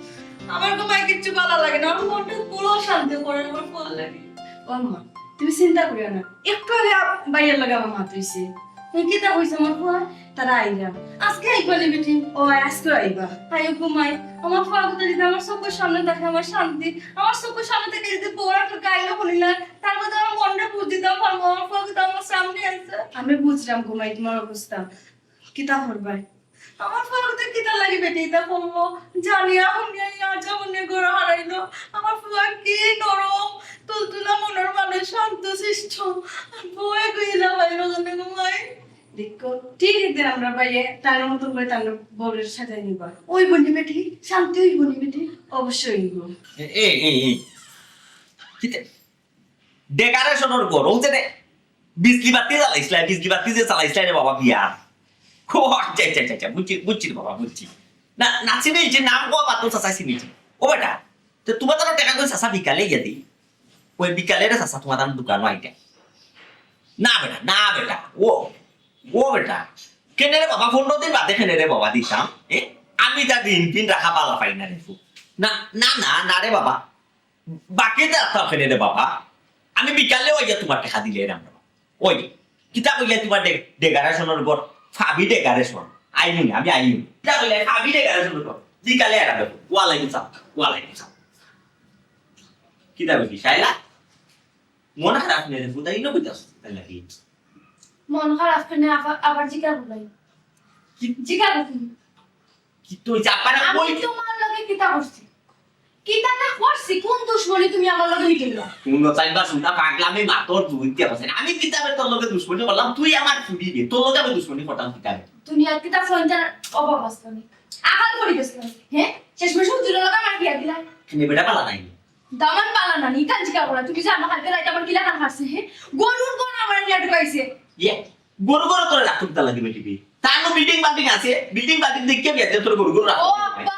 আমার তো মাই কিচ্ছু ভালো লাগে না, আমার মনটা পুরো শান্তি করে আমার ফুয়ার লাগে। ও মা, তুমি চিন্তা করিও না, একটু আগে আ-, ভাইয়ার লগে আমার মাত হইছে। তুমি কিতা কইছো আমার ফুয়া? তারা আইরা। আজকে আইবা নি বেটি? ও আজকে আইবা। আইও ঘুমাই। আমার ফুয়া কথা যদি আমার চোখের সামনে থাকে আমার শান্তি। আমার চোখের সামনে থেকে যদি বড় একটা গাইলো বলি না, তার মধ্যে আমার মনটা বুঝ দিতাম পারবো, আমার ফুয়া কথা আমার সামনে আছে। আমি বুঝলাম ঘুমাই তোমার অবস্থা। কিতা করবাই? আমার ফুয়া কথা কিতা লাগি বেটি ইতা করলো? জানিয়া হুনিয়া ইয়া যেমন ঘর হারাইলো। আমার ফুয়া কি নরম, তুলতুলা মনের মানুষ, শান্ত শিষ্ট। বউয়ে কইলা ভাই ওখানে ঘুমাই। দেখো, ঠিক একদিন আমরা ভাইয়ে তার মতন করে তার বউরে সাজাই নিবা। ওই বনি বেটি, শান্তি ওই বনি বেটি, অবশ্যই হইব। এ, এ, এ, এ। কিতা? ডেকোরেশনের ঘর, ওতে দে। বিজলি বাতি জ্বালাইছলা, বিজলি বাতি যে চালাইছলা রে বাবা বিয়া। ও আচ্ছা, আচ্ছা, আচ্ছা, আচ্ছা, বুঝছি, বুঝছি রে বাবা, বুঝছি। না, না চিনি, যে নাম কওয়া মাত্র চাচা চিনিছি। ও বেটা, তো তুমার তানো টেকা কই চাচা বিকালে গিয়া দি। ওই বিকালে রে চাচা তুমার তানো দোকানো আইতা। না বেটা, না বেটা, ও, ও বেটা। কেনে রে বাবা, পনরো দিন বাদে কেনে রে বাবা দিতাম, এ? আমি তা দিন দিন রাখা বালা পাই না রে ফু। না, না, না, না রে বাবা। বাকি তা রাখতাম কেনে রে বাবা? আমি বিকালে ওই যে তুমার টেকা দিলে এরাম রে বাবা। ওই, কিতা কইলে তুমার ডে-, ডেকোরেশনর ঘর, ফাবি ডেকোরেশন। আইমু না, আমি আইমু। কিতা কইলে ফাবি ডেকোরেশনর ঘর? বিকালে এরাম রে ফু। ওয়ালাইকুম সালাম, ওয়ালাইকুম সালাম। কিতা কইলি, শাইলা? মন খারাপ নি রে ফু, তাই ইনো কইতাছ, তাই লাগি। মন খারাপ কেনে আবার, আবার জিকার বুলাই। কি? জিকার বুলাই। কি তুই চাপা না আমি কই? তুমার লগে কিতা করছি? কিতা না করছি? কোন দুশমনি তুমি আমার লগে মিটাইলা? কোন চাইবা শুনতা পাগলামি মাতর দুইতে আছে। আমি কিতাবে তোর লগে দুশমনি করলাম, তুই আমার ফুড়ি রে, তোর লগে আমি দুশমনি করতাম কিতাবে? দুনিয়ার কিতা ফোনটার অভাব আছে নি? আকাল করি গেছে নি? হ্যাঁ? শেষমেশ হুজুরের লগে আমার বিয়া দিলা। তুমি বেটা পালা নাই। দামান পালা না নি, কাঞ্জি কাপড়া। তুমি জানো কালকে রাইতে আমার কিলা কান খাচ্ছে, হ্যাঁ? গরুর গরু আমার নিয়ে ঢুকাইছে। ইয়ে, গরু গরু করে রাখতে দিতে লাগবে টিভি। তার নো বিল্ডিং বাল্ডিং আছে, বিল্ডিং বাল্ডিং দেখে বিয়া দিয়ে তোর গরু গরু রাখ। ও আব্বা,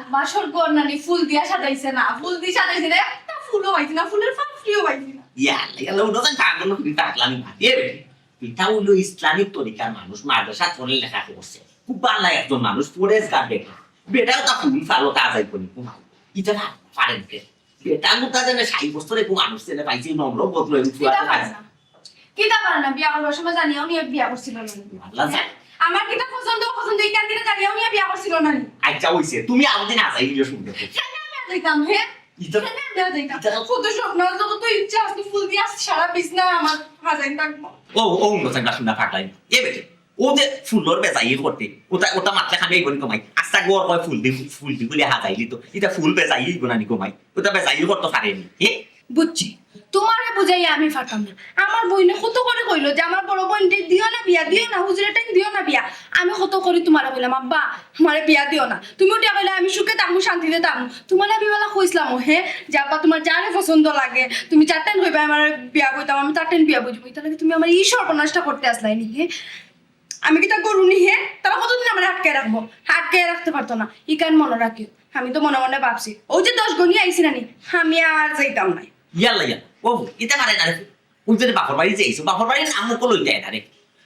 বাসর ঘর নানি ফুল দিয়া সাজাইছে না, ফুল দিয়া সাজাইছে না, একটা ফুলও পাইছি না, ফুলের পাপড়িও পাইছি না। ইয়া আল্লাহ, ইয়া আল্লাহ, উঠো যান, কার জন্য তুমি পাগলামি মাতিয়ে বেটি। এটা হইলো ইসলামিক তরিকার মানুষ, মাদ্রাসা পড়ে লেখা করছে, খুব ভালা একজন মানুষ, ফরেস্ট গার্ড বেটা। বেটাও তা ফুল ফালো, তা যাই করি, ঘুমাও। এটা না, পারেন কে? বেটা মুতা জানে ষাট বছরে কেউ মানুষ ছেলে পাইছে, নম্র ভদ্র এবং কিতা ফুয়াতে পারে পাইছে। না? কিতা পারে না? বিয়া করবার সময় জানিয়াও নিয়ে বিয়া করছিল না। আল্লাহ জানে। হ্যাঁ? আমার কিতা পছন্দ, অপছন্দ, এই কান্দিটা জানিয়াও নিয়ে বিয়া করছিল না নি? আচ্ছা, হইছে। তুমি আরো দিন আজাই হইলে শুনতে পাচ্ছি। কেন আমি আর যাইতাম, হ্যাঁ? ইটা কেন আমি আর যাইতাম? ইটা কত স্বপ্ন, যত তো ইচ্ছা আছে, ফুল দিয়া সারা বিছনা আমার হাজাই থাকবো। ও, ও, ও, কথা না শুনা ফাটাই। এ বেটে, ও যে ফুলর বেজাই করতে, ওটা, ওটা মাতলে খামে আইবো নি কমাই। আস্তা গর কয় ফুল দি, ফুল দি বলে হাজাইলি তো। ইটা ফুল বেজাই আইবো না নি কমাই। ওটা বেজাই করতে পারেনি। এ? বুঝছি। তোমারে বুঝাইয়া আমি পারতাম না। আমার বইনে কত করি কইলো যে আমার বড় বইনরে দিও না বিয়া, দিও না, হুজুরে টাইম দিও না বিয়া। আমি কত করি তোমারে কইলাম, "আব্বা, আমারে বিয়া দিও না।" তুমি উঠিয়া কইলা, "আমি সুখে থাকমু, শান্তিতে থাকমু।" তোমারে আমি বেলা কইছিলাম, ও হে, যে, "আব্বা, তোমার যারে পছন্দ লাগে, তুমি যার টাইম কইবা আমার বিয়া বইতাম, আমি তার টাইম বিয়া বইতাম।" ইটা লাগে তুমি আমার ই সর্বনাশটা করতে আসলাই নি, হে? আমি কিতা গরু নি, হে? তারা কতদিন আমারে আটকে রাখবো? আটকে রাখতে পারতো না। ইখান মনে রাখিও। আমি তো মনে মনে ভাবছি, ও যে দশ গনি আইছি না নি, আমি আর যাইতাম না। ইয়াল্লা, ইয়াল্লা। ও, ইটা পারে না রে। ওই যে বাপর বাড়ি যে আইছো, বাপর বাড়ির নাম মুখো লইতে না রে।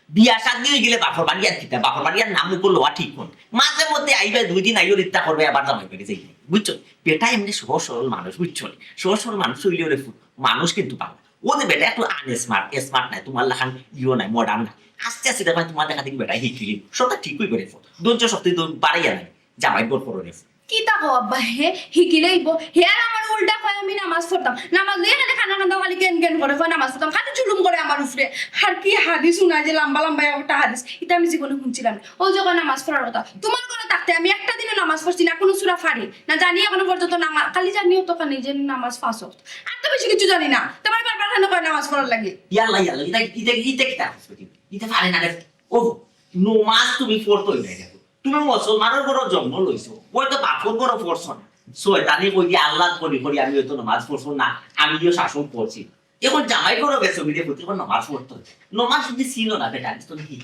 বিয়া শাদি হয়ে গেলে বাপর বাড়ি আর কিতা, বাপর বাড়ি আর নাম মুখো লওয়া ঠিক কোন। মাঝে মধ্যে আইবে, দুই দিন আইও, ইচ্ছা করবে, আবার জামাই বাড়ি যাইবে। বুঝছো? বেটা এমনি সহজ সরল মানুষ, বুঝছো নি? সহজ সরল মানুষ হইলেও রে ফু-, মানুষ কিন্তু ভালা। ও যে বেটা একটু আনস্মার্ট, স্মার্ট নাই, তোমার লাখান ইও নাই, মডার্ন নাই। আস্তে আস্তে দেখবা তোমার দেখা দেখি বেটা হিকিলি, সবটা ঠিক হইবে রে ফু। ধৈর্য শক্তি তো বাড়াইয়া নাই, জামাই বল করো রে ফু। কিতা কও আব্বা, হে হিকিলে অইবো? হে আর আমার উল্টা কয় আমি নামাজ পড়তাম। নামাজ লইয়া খালি কানা কান্দা খালি গেন গেন করে কয় নামাজ পড়তাম। খালি জুলুম করে আমার উপরে। আর কি হাদিস হুনায় যে লম্বা লম্বা একটা হাদিস। ইটা আমি জীবনে হুনছিলাম না। ও যে কয় নামাজ পড়ার কথা। তোমার ঘরে থাকতে আমি একটা দিনও নামাজ পড়ছি না, কোনো সূরা পারি না। জানি এখনো পর্যন্ত নামাজ, খালি জানি অতখানি যে নামাজ পাঁচ ওয়াক্ত। আর তো বেশি কিছু জানি না। তোমার বারবার কেন কয় নামাজ পড়ার লাগি? ইয়াল্লা, ইয়াল্লা, ইটা, ইটা, ইটা কিতা করছো তুমি? ইটা পারে না রে। ও, নমাজ তুমি পড়তে হইবে দেখো। তুমি মুসলমানর ঘরো জন্ম লইছো, হয়তো বাপর ঘরো পড়ছো না। শয়তানি কই দিয়া আল্লাহ করি করি আমি হয়তো নামাজ পড়ছো না, আমিও শাসন করছি। এখন জামাই ঘরো গেছো, বিদে প্রতি এখন নামাজ পড়তে হচ্ছে। নামাজ তুমি চিনো না, বেটা, তুমি কি?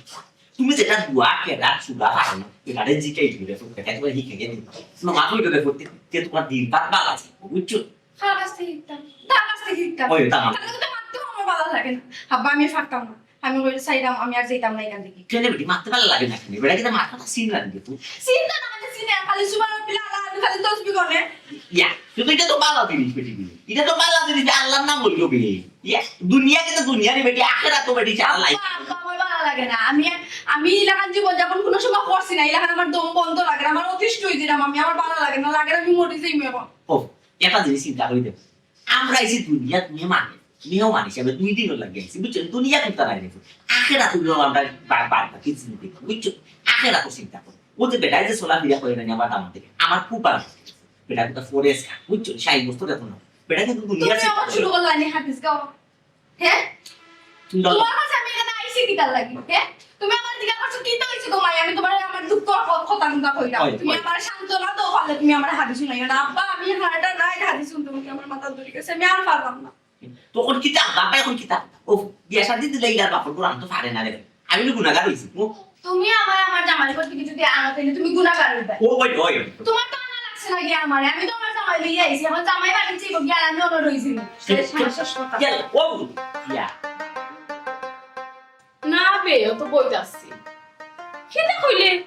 তুমি যেটা দোয়া, কেরাত, সুরা পারো না, বেটারে জিকাই দিবে, বেটা তোমার হিকে গেলে। নামাজ হইতে দেখো, তে তোমার দিন ভাত ভালো আছে, বুঝছো? কার কাছ থেকে শিখতাম? তার কাছ থেকে শিখতাম। ওই, তার কাছ তাহলে তো মারতেও আমার ভালো লাগে না। আব্বা, আমি পারতাম না। আমি কই, "সাইরাম, আমি আর যাইতাম না এখান থেকে।" কেন বেটি, মারতে ভালো লাগে না কেন? বেটা কিন্তু মাথা তো সিন লাগে তুই। সিন তো না, মানে সিন না, খালি সুবহানাল্লাহ, আল্লাহ, আমি খালি তসবি করে। ইয়া, কিন্তু এটা তো ভালো জিনিস বেটি, এটা তো ভালো জিনিস, আল্লাহর নাম বললো বে। ইয়া, দুনিয়া কিন্তু দুনিয়া রে বেটি, আখেরাত তো বেটি, আল্লাহ। আব্বা, আব্বা, আমার ভালো লাগে না। আমি, আমি এলাকার জীবন যখন কোনো সময় করছি না, এলাকার আমার দম বন্ধ লাগে না, আমার অতিষ্ঠ হয়ে দিলাম আমি, আমার ভালো লাগে না, লাগে না, আমি মরে যাই এখন। ও, একটা জিনিস চিন্তা করি দেখো, আমরা এই যে দুনিয়াত মেহমান, মেহমান হিসাবে দুই দিনও লাগে আইছি, বুঝছো? দুনিয়া কিন্তু নাই দেখো। আখেরাত হইলো আমরা বা-, বাদ বাকি জিন্দেগি, বুঝছো? আখেরাত চিন্তা করো। ও যে বেটায় যে চলাফেরা করে না আমার দাম থেকে, আমার খুব ভালো লাগে। বেটা কিন্তু ফরেস্ট, বুঝছো? ষাট বছর এখন না। বেটা কিন্তু দুনিয়া তুমি চিন্তা আমার করে। শুরু করলা নি হাদিস গাও। হ্যাঁ? তুমি যাও। তোমার কাছে আমি এখানে আইছি কিতার লাগি? হ্যাঁ? তুমি আমার দিকে করছো, কি তো হইছে তোমার? আমি তোমার আমার দুঃখ ক-, কথা কথা কইলাম। হয়, তুমি হয়। আমার সান্ত্বনা তো পারলে তুমি আমার হাদিস শুনাইও না। আব্বা, আমি হারাটা নাই হাদিস শুনতে শুনতে আমার মাথা ধরে গেছে। আমি আর পারলাম না। তখন কিতা, বাপে এখন কিতা? ও, বিয়া শাদি দিলে ইলার বাপর ঘর আনতো পারে না রে। আমি না গুনাগার অইছি। ও, তুমি আমার, আমার জামাইর ঘর থাকি যদি আনো, তাইলে তুমি গুনাগার অইবা। ও, ওই, ওই, ওই। তোমার তো আনা লাগছে না গিয়া আমারে, আমি তো আমার জামাই লইয়া আইছি, এখন জামাই বাড়ি যাইব গিয়া, আর আমি অনো রইছি। শেষ, শেষ, শেষ কথা। ইয়া, ও, ইয়া। না বে, ও তো বইত আছে। কিতা কইলে?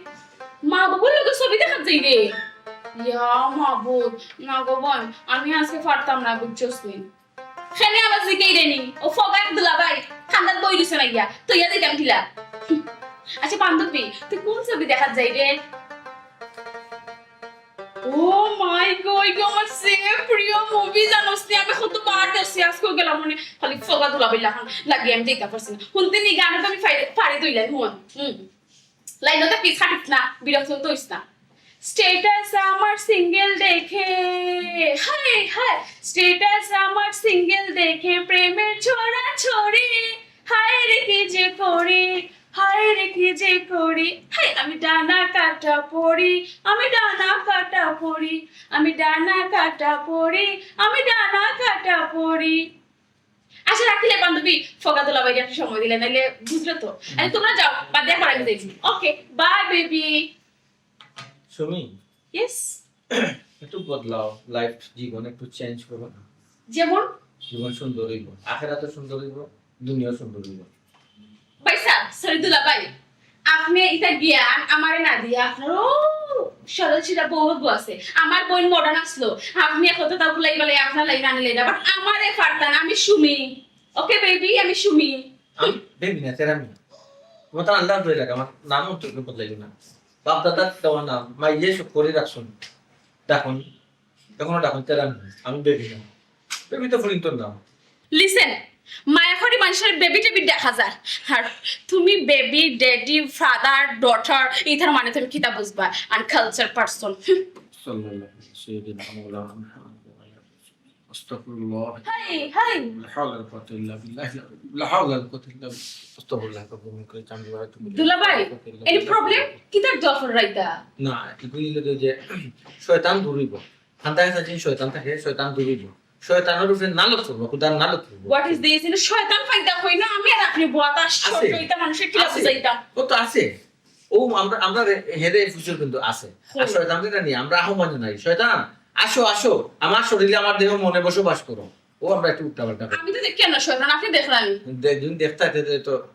মা বাবার লগে ছবি দেখাত যাইরে? ইয়া মাবুদ, না গো বোন, আমি আজকে পারতাম না, বুঝছস নি? কেনে আবার জিকাইরে নি? ও ফগার দুলাভাই, ঠান্ডাত বই দিছে না গিয়া, তুই আর দিতাম কিলা? আচ্ছা বান্ধবী, তুই কোন ছবি দেখাত যাইরে? ও মাই গড, ইগু আমার সে প্রিয় মুভি, জানোস নি? আমি কত বার দেখছি, আজকেও গেলাম মানে খালি ফগা দুলাভাই লাখান লাগি আমি দেখতে পারছি না। হুনতে নি গান তো আমি ফাড়ি, ফাড়ি দইলাই, হুন। হুম। লাইনটা কি ছাড়িস না, বিরক্ত তো হইস না। স্ট্যাটাস আমার সিঙ্গেল দেখে, হায় হায়, স্ট্যাটাস আমার সিঙ্গেল দেখে প্রেমের ছড়াছড়ি, হায় রে কি যে করি, হায় রে কি যে করি, হায় আমি ডানা কাটা পড়ি, আমি ডানা কাটা পড়ি, আমি ডানা কাটা পড়ি, আমি ডানা কাটা পড়ি। আচ্ছা রাখিলে বান্ধবী, ফগা দুলাভাইরে একটু সময় দিলে, নাইলে বুঝলে তো। আরে তোমরা যাও, বাদ দিয়ে পরে আমি দেখি। ওকে, বাই বেবি। সুমি, ইয়েস। একটু বদলাও, লাইফ, জীবন একটু চেঞ্জ করো না। যেমন? জীবন সুন্দর হইব, আখেরাতও সুন্দর হইব, দুনিয়াও সুন্দর হইব। ভাই সাহেব, সরি দুলাভাই, আপনি ইটা জ্ঞান আমারে না দিয়া আপনার ও সরল সিধা বউ আছে। আমার বোন মডার্ন আসলো, আপনি কত তা ভুলাই বলে আপনার লাইন আনিলে না, বাট আমারে পারতা না, আমি সুমি। ওকে বেবি, আমি সুমি। আমি বেবি না, তেরা মিয়া। তোমার তো আল্লাহ ধরে রাখ, আমার নামও তো কেউ বদলাইল না। বাপ দাদা দেওয়া নাম, মাইয়ে সব করে রাখছুন। ডাকন, এখনো ডাকন তেরা মিয়া। আমি বেবি না। বেবি তো ফুলিন্তর নাম। লিসেন, মায়া করি মানুষের বেবি টেবি দেখা যায়। আর তুমি বেবি, ড্যাডি, ফাদার, ডটার, ইতার মানে তুমি কিতা বুঝবা? Uncultured person. সাল্লাল্লাহু আলাইহি ওয়াসাল্লাম। আস্তাগফিরুল্লাহ। হাই, হাই। লা হাওলা ওয়ালা কুওয়াতা ইল্লা বিল্লাহ। লা হাওলা ওয়ালা কুওয়াতা ইল্লা বিল্লাহ। আস্তাগফিরুল্লাহ। দুলাভাই, এনি প্রবলেম? কিতার দোয়া পড়রায়তা? না, এগুলি হলো যে শয়তান দূর হইব। খান্দায় আছে যে শয়তান থাকে, শয়তান দূর হইব। শয়তানের উপরে নালত পড়বো, খুদার নালত পড়বো। What is this? ইনো শয়তান ফায়দা কই না, আমি আর আপনি বওয়াত আশ্চর্য, আছে। ইটা মানুষের কিলা আছে। বুঝাইতাম? ও তো আছে। ও আমরা, আমরা রে-, হেরে ফুসুর কিন্তু আছে। আর কই? শয়তান যেটা নিয়ে আমরা আহ্বান জানাই, "শয়তান, আসো, আসো, আমার শরীরে, আমার দেহ মনে বসবাস করো।" ও আমরা একটু উল্টাপাল্টা করি। আমি তো দেখি না শয়তান, আপনি দেখলেন। দে-, যদি দেখতে হইতে তো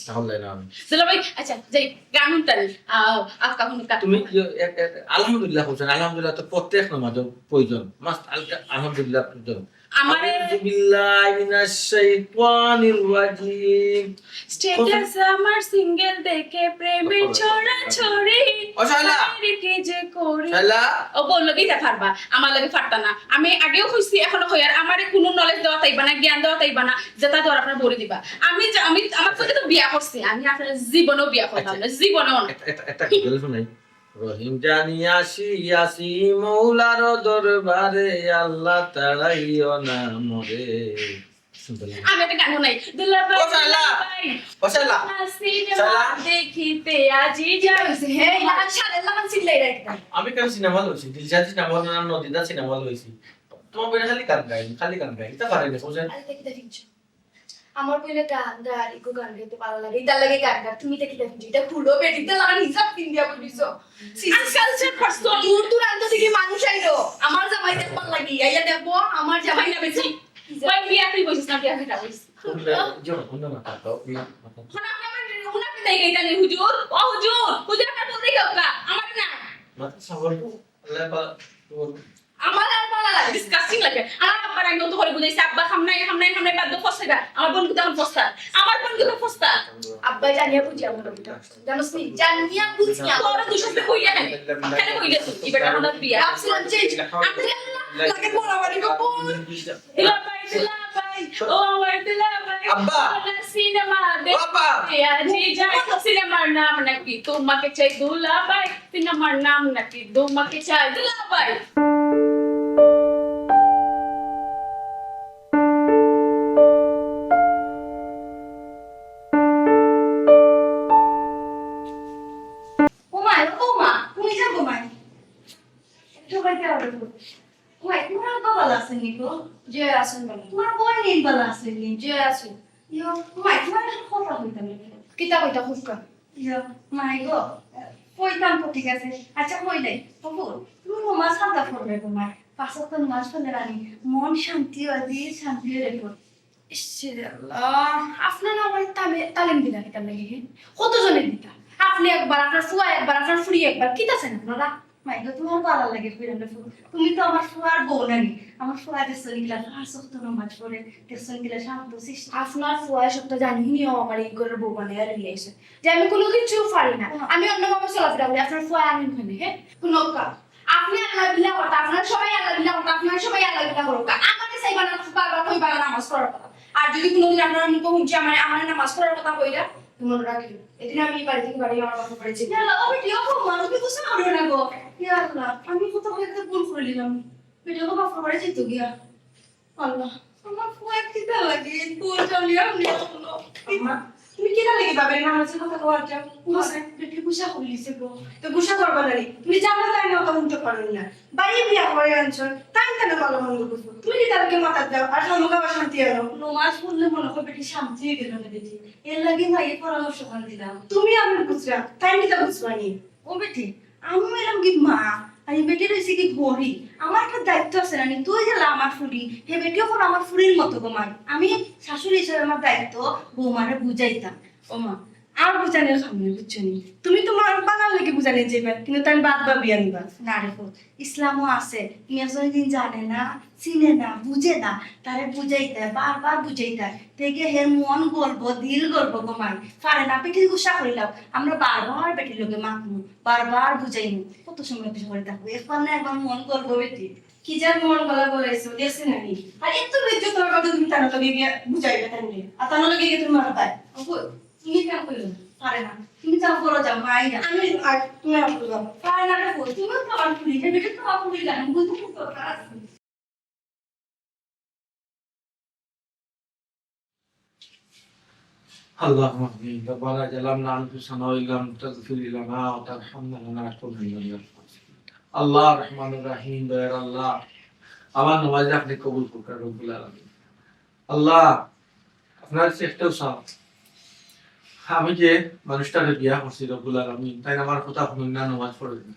তাহলে না আমি। দুলাভাই, আচ্ছা, যাই, গান হুনতাম। আহ, আজকা হুনুকা। তুমি ইয়ে, এ-, এ-, আলহামদুলিল্লাহ বলছেন, আলহামদুলিল্লাহ তো প্রত্যেক নামাজের প্রয়োজন। Must আলকা-, আলহামদুলিল্লাহ প্রয়োজন। আমারে আউযু বিল্লাহি মিনাশ শাইতানির রাজিম। স্ট্যাটাস আমার সিঙ্গেল দেখে প্রেমের ছড়াছড়ি। ও শালা। আরে কি যে করি। শালা। ও বললো কি ইটা পারবা? আমার লগে পারতা না। আমি আগেও কইছি, এখনো কই, আর আমারে কোনো নলেজ দেওয়া তাইবা না, জ্ঞান দেওয়া তাইবা না, যেটা দেওয়ার আপনার বউরে দিবা। আমি যা-, আমি, আমার তো তো বিয়া করছি, আমি আপনার জীবনেও বিয়া করতাম আচ্ছা। না, জীবনেও না। একটা, একটা, একটা গজল শোনাই। রহিম জানি আসি, আসি মৌলার দরবারে, আল্লাহ তাড়াইও না মোরে। সুন্দর লাগে। আমি একটা গান শোনাই। দুলাভাই, ও শালা! দুলাভাই, ও শালা! না সিনেমা শালা! দেখিতে আজি কি যাই। হইছে? হে, এই লাগান শালা, লাগান চিল্লাই রে একটা। আমি কেন সিনেমা লইছি? দিলশাদ সিনেমা লইছি, না নদিদা সিনেমা লইছি। তোমার বইটা খালি গান গাই, খালি গান গাই। ইটা পারে না, বুঝেন? আরে, দেখি, দেখি, আমার বইলে গান গার, ইগু গান গাইতে ভালা লাগে। ইটার লাগি গান গার, তুমি দেখি, দেখি, ইটা খুলো, বেটি, ইটা লাগান হিসাব পিন দিয়া বলিছো। আজকাল যে পারছো। দূর দূরান্ত থাকি মানুষ আইলো, আমার জামাই দেখবার লাগি। আইয়া দেখবো, আমার জামাই না বেশি। ওই বিয়া তুই বসিস না, বিয়া তুই বসিস। কোনটা? যে কোনটা মাথা তো, এই মাথা। এখন আপনি আমার, এখন আপনি দেখে জানি হুজুর, ও হুজুর, হুজুর আপনার বলতেই দরকার, আমার না। মাথা সাবর, আল্লাহ পা-, তোমার আমার আর ভালা লাগে, ডিসকাস্টিং লাগে। আর আব্বার আমি অত করে বুঝাইছি, আব্বা খাম নাই, খাম নাই, খাম নাই, বাদ দাও, ফস্তা। আমার বোন কোথাও ফস্তা, আমার বোন কোথাও ফস্তা। আব্বা জানিয়া বুঝি আমার কথা। জানোস নি? জানিয়া বুঝিয়া। তোরা দুশো কইয়া কেন? কেন কইলে তুই? কি বেটা আমার বিয়া? ভাবছিলাম যে আপনি লাগে মারামারি করবো। দুলাভাই, দুলাভাই, ও আমার দুলাভাই। আব্বা। আমরা সিনেমা ও আব্বা। দেখতে আজি যাই। সিনেমার নাম নাকি তোমাকে চাই দুলাভাই? সিনেমার নাম নাকি তোমাকে চাই দুলাভাই? ও মা, ও মা, তুমি যাও গো মা। একটু বাইরে আও গো। মাই, তুমার আব্বা ভালা আছইন নি গো? জি, আছইন ভালা। তুমার বইন ইন ভালা আছইন নি? জি, আছইন। ইয়ো, মাই, তুমার একটা কথা কইতাম নি। কিতা কইতা, কউক্কা? ইয়ো, মাই গো, কইতাম তো ঠিক আছে। আচ্ছা, কই নাই। বাবু, তুমি নমাজ কান্দা পড়বে গো মাই। পাঁচ ওয়াক্ত নমাজ পড়লে রানি মন শান্তি অয়, দিল শান্তি অয় রে গো। ইশ রে আল্লাহ, আপনারা আমারে তালে-, তালিম দিলা কিতার লাগি, হে? কতজনে দিতা? আপনে একবার, আপনার ফুয়া একবার, আপনার ফুড়ি একবার, কিতা চাইন আপনারা? মাই গো, তুমার ভালা লাগে কইরাম রে ফুয়া। তুমি তো আমার ফুয়ার বউ নানি। আমার ফুয়া দেখছো নি কিলা পাঁচ ওয়াক্ত নমাজ পড়ে, দেখছো নি কিলা শান্ত শিষ্ট। আপনার ফুয়ায় সবটা জানি হুনিয়াও আমারে ই ঘরর বউ বানাইয়া লইয়া আইছে। যে আমি কুনু কিচ্ছু পারি না। হুম। আমি অন্যভাবে চলাফেরা করি, আপনার ফুয়ায় আনইন কেনে, হে? কুনু কা-, আপনে আল্লাহ বিল্লাহ করতা, আপনারা সবাই আল্লাহ বিল্লাহ করতা, আপনারা সবাই আল্লাহ বিল্লাহ করতা। আমারে চাইবা না, বারবার কইবা না নামাজ পড়ার কথা। আর যদি কুনুদিন আপনারার মুখো হুনছি আমারে, আমারে নামাজ পড়ার কথা কইরা, মনো রাখিও। এদিন আমি বাড়ি থাকি বারইয়া আমার বাপর বাড়ি যাইমু। ইয়া আল্লাহ, ও বেটি, ও বউ, মানুষ তো গুসা করিও না গো। ইয়া আল্লাহ, আমি কত বড় একটা ভুল করিলিলাম। বেটি, ও বাপর বাড়ি যাইতো গিয়া। আল্লাহ, আমার ফুয়া কিতা লাগে? ফুয়া জানি আর নেই কোনো। আম্মা, তুমি কিতা লাগি বাবার নামাজের কথা কওয়ার যাও? বস, বেটি গুসা করিলিছে গো। তো গুসা করবা না নি? তুমি জানো তাইন অতা হুনতে পারইন না। বাইয়ে বিয়া করি আনছো, তাইন তানে ভালা মন্দ বুঝবো। তুমি কিতা লাগি মাথাত দেও? আর খামোখা অশান্তি আনো। নমাজ পড়লে মনো অয় বেটি শান্তি অইগেলো নে বেটি। এরলাগি মাইয়ে পরামর্শ খান দিলাম। তুমি আমি বুঝরা, তাইন কিতা বুঝবা নি? ও বেটি, আমি অইলাম গি মা, আর ই বেটির অইছে গি ঘড়ি। আমার একটা দায়িত্ব আছে না নি, তুই যেলা আমার ফুড়ি, হে বেটিও অখন আমার ফুড়ির মতো গো মাই। আমি শাশুড়ি হিসাবে আমার দায়িত্ব বৌমারে বুঝাইতাম। ও মা, আর বুঝানির কাম নাই, বুঝছো নি? তুমি তুমার ভালার লাগি বুঝানি যাইবা, কিন্তু তাইন বাদ ভাবিয়া নিবা। না রে ফুত, ইসলামও আছে, তুমি একজনে যিন জানে না, চিনে না, বুঝে না, তারে বুঝাইতায়, বারবার বুঝাইতায়। তেগে হের মন গলবো, দিল গলবো গো মাই। পারে না, বেটির গুসা করিলাও। আমরা বারবার বেটির লগে মাতমু, বারবার বুঝাইমু। কত সময় পিছে করে থাকবো? একবার না একবার মন গলবো বেটি। কি যার মন গলা গলাইছো, দেখছি না নি? আর এত বেইজ্জত অওয়ার বাদে তুমি তার লগে গিয়া বুঝাইবে তাইন রে। আর তার লগে গিয়া তুমি মারবায়। অবু, তুমি কেন কইলো না? পারে না। তুমি যাও, করো যাও, মাই না। আমি, আর তুমি আমার লগে যাও। পারে না রে ফুত, তুমি তো আমার ফুড়ি, হে বেটি তো আমার ফুড়ি লাগে, বুঝতে খুব দরকার আছে। اللهم آمين. ربنا ظلمنا أنفسنا وإن لم تغفر لنا وترحمنا لنكونن من الخاسرين. আল্লাহ রহমানুর রহিম, দয়ার আল্লাহ, আমার নমাজ আপনে কবুল করউক্কা রব্বুল আলামিন। আল্লাহ, আপনার কাছে একটাউ চাওয়া, আমি যে মানুষটারে বিয়া করছি রব্বুল আলামিন, তাইন আমার কথা হুনইন না, নমাজ পড়ইন না।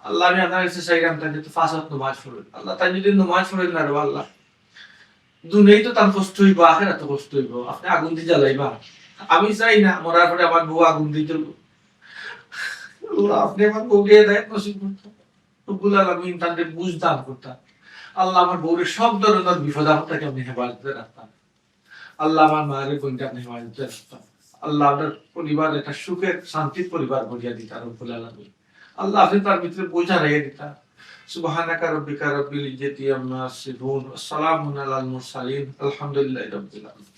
আল্লাহ, আমি আপনার কাছে চাইরাম, তাইন যাতে পাঁচ ওয়াক্ত নমাজ পড়ইন। আল্লাহ, তাইন যদি নমাজ পড়ইন না রে আল্লাহ, দুনিয়াত তো তান কষ্ট অইবো, আখেরাতো কষ্ট অইবো। আপনে আগুন দি জ্বালাইবা। আমি চাই না মরার পরে আমার বউ আগুন দি জ্বলবো। আল্লাহ, আপনে আমার বউরে হেদায়েত নসিব করতা। রব্বুল আলামিন তানরে বুঝ দান করতা। আল্লাহ, আমার বউরে সব ধরনের বিপদ আপদ থাকি আপনে হেফাজতে রাখতা। আল্লাহ, আমার মারে বইনরে আপনে হেফাজতে রাখতা। আল্লাহ, আমরার পরিবার একটা সুখের, শান্তির পরিবার গড়িয়া দিতা রব্বুল আলামিন। আল্লাহ, আপনে তার ভিতরে বুঝ হারাইয়া দিতা। سبحان ربك رب العزة عما يصفون، وسلام على المرسلين، والحمد لله رب العالمين.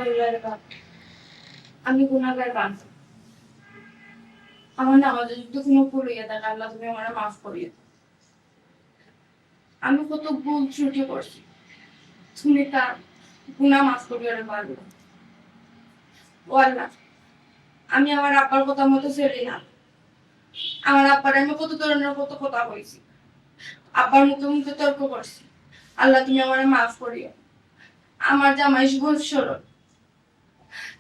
আল্লাহ রে বাপ, আমি গুনাহগার বান্দা। আমার নামাজে যদি কোনো ভুল অইয়া থাকে, আল্লাহ তুমি আমারে মাফ করিও। আমি কত ভুল ত্রুটি করছি, তুমি তার গুনাহ মাফ করিও রে বান্দা। ও আল্লাহ, আমি আমার আব্বার কথা মতো চলি না। আমার আব্বারে আমি কত ধরনের কত কথা কইছি, আব্বার মুখে মুখে তর্ক করছি। আল্লাহ, তুমি আমারে মাফ করিও। আমার জামাই সহজ সরল,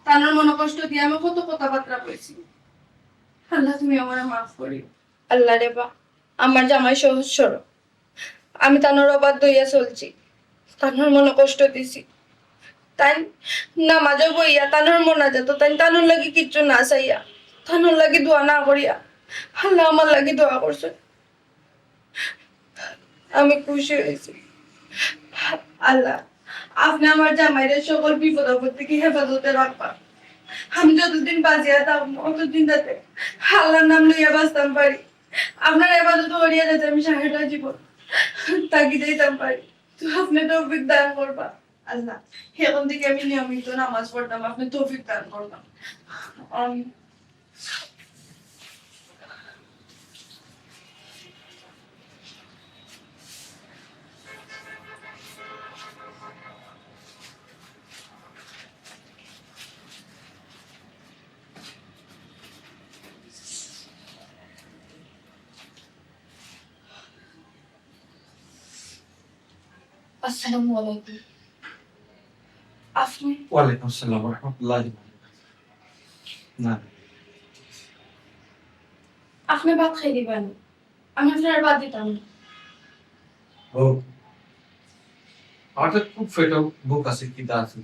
তানর মনোকষ্ট দিয়া আমি কত কথাবার্তা কইছি। আল্লাহ, তুমি আমারে মাফ করিও। আল্লাহ রে বা, আমার জামাই সহজ সরল, আমি তানর অবাধ্য অইয়া চলছি, তানর মনোকষ্ট দিছি। তাইন নামাজও বইয়া তানর মোনাজাতো তাইন তানর লাগি কিচ্ছু না চাইয়া, তানর লাগি দোয়া না করিয়া, আল্লাহ আমার লাগি দোয়া করছে। আমি খুশি অইছি। আল্লাহ, আপনে আমার জামাইরে সকল বিপদ আপদ থাকি হেফাজতে রাখবা। আমি যতদিন বাঁচিয়া থাকমু, অতদিন যাতে আল্লাহর নাম লইয়া বাঁচতাম পারি। আপনার ইবাদত করিয়া যাতে আমি সারাটা জীবন থাকি যাইতাম পারি। তো আপনে তৌফিক দান করবা। আল্লাহ, এখন থাকি আমি নিয়মিত নামাজ পড়তাম, আপনে তৌফিক দান করবা। আমিন। আসসালামু আলাইকুম। আপনে ওয়ালাইকুম আসসালাম ওয়া রাহমাতুল্লাহি ওয়া বারাকাতুহু। না। আপনে ভাত খাই দিবা নি? আমি আপনারে ভাত দিতাম না। ও, আমার তো খুব পেটর ভুক আছে, খিদা আছে।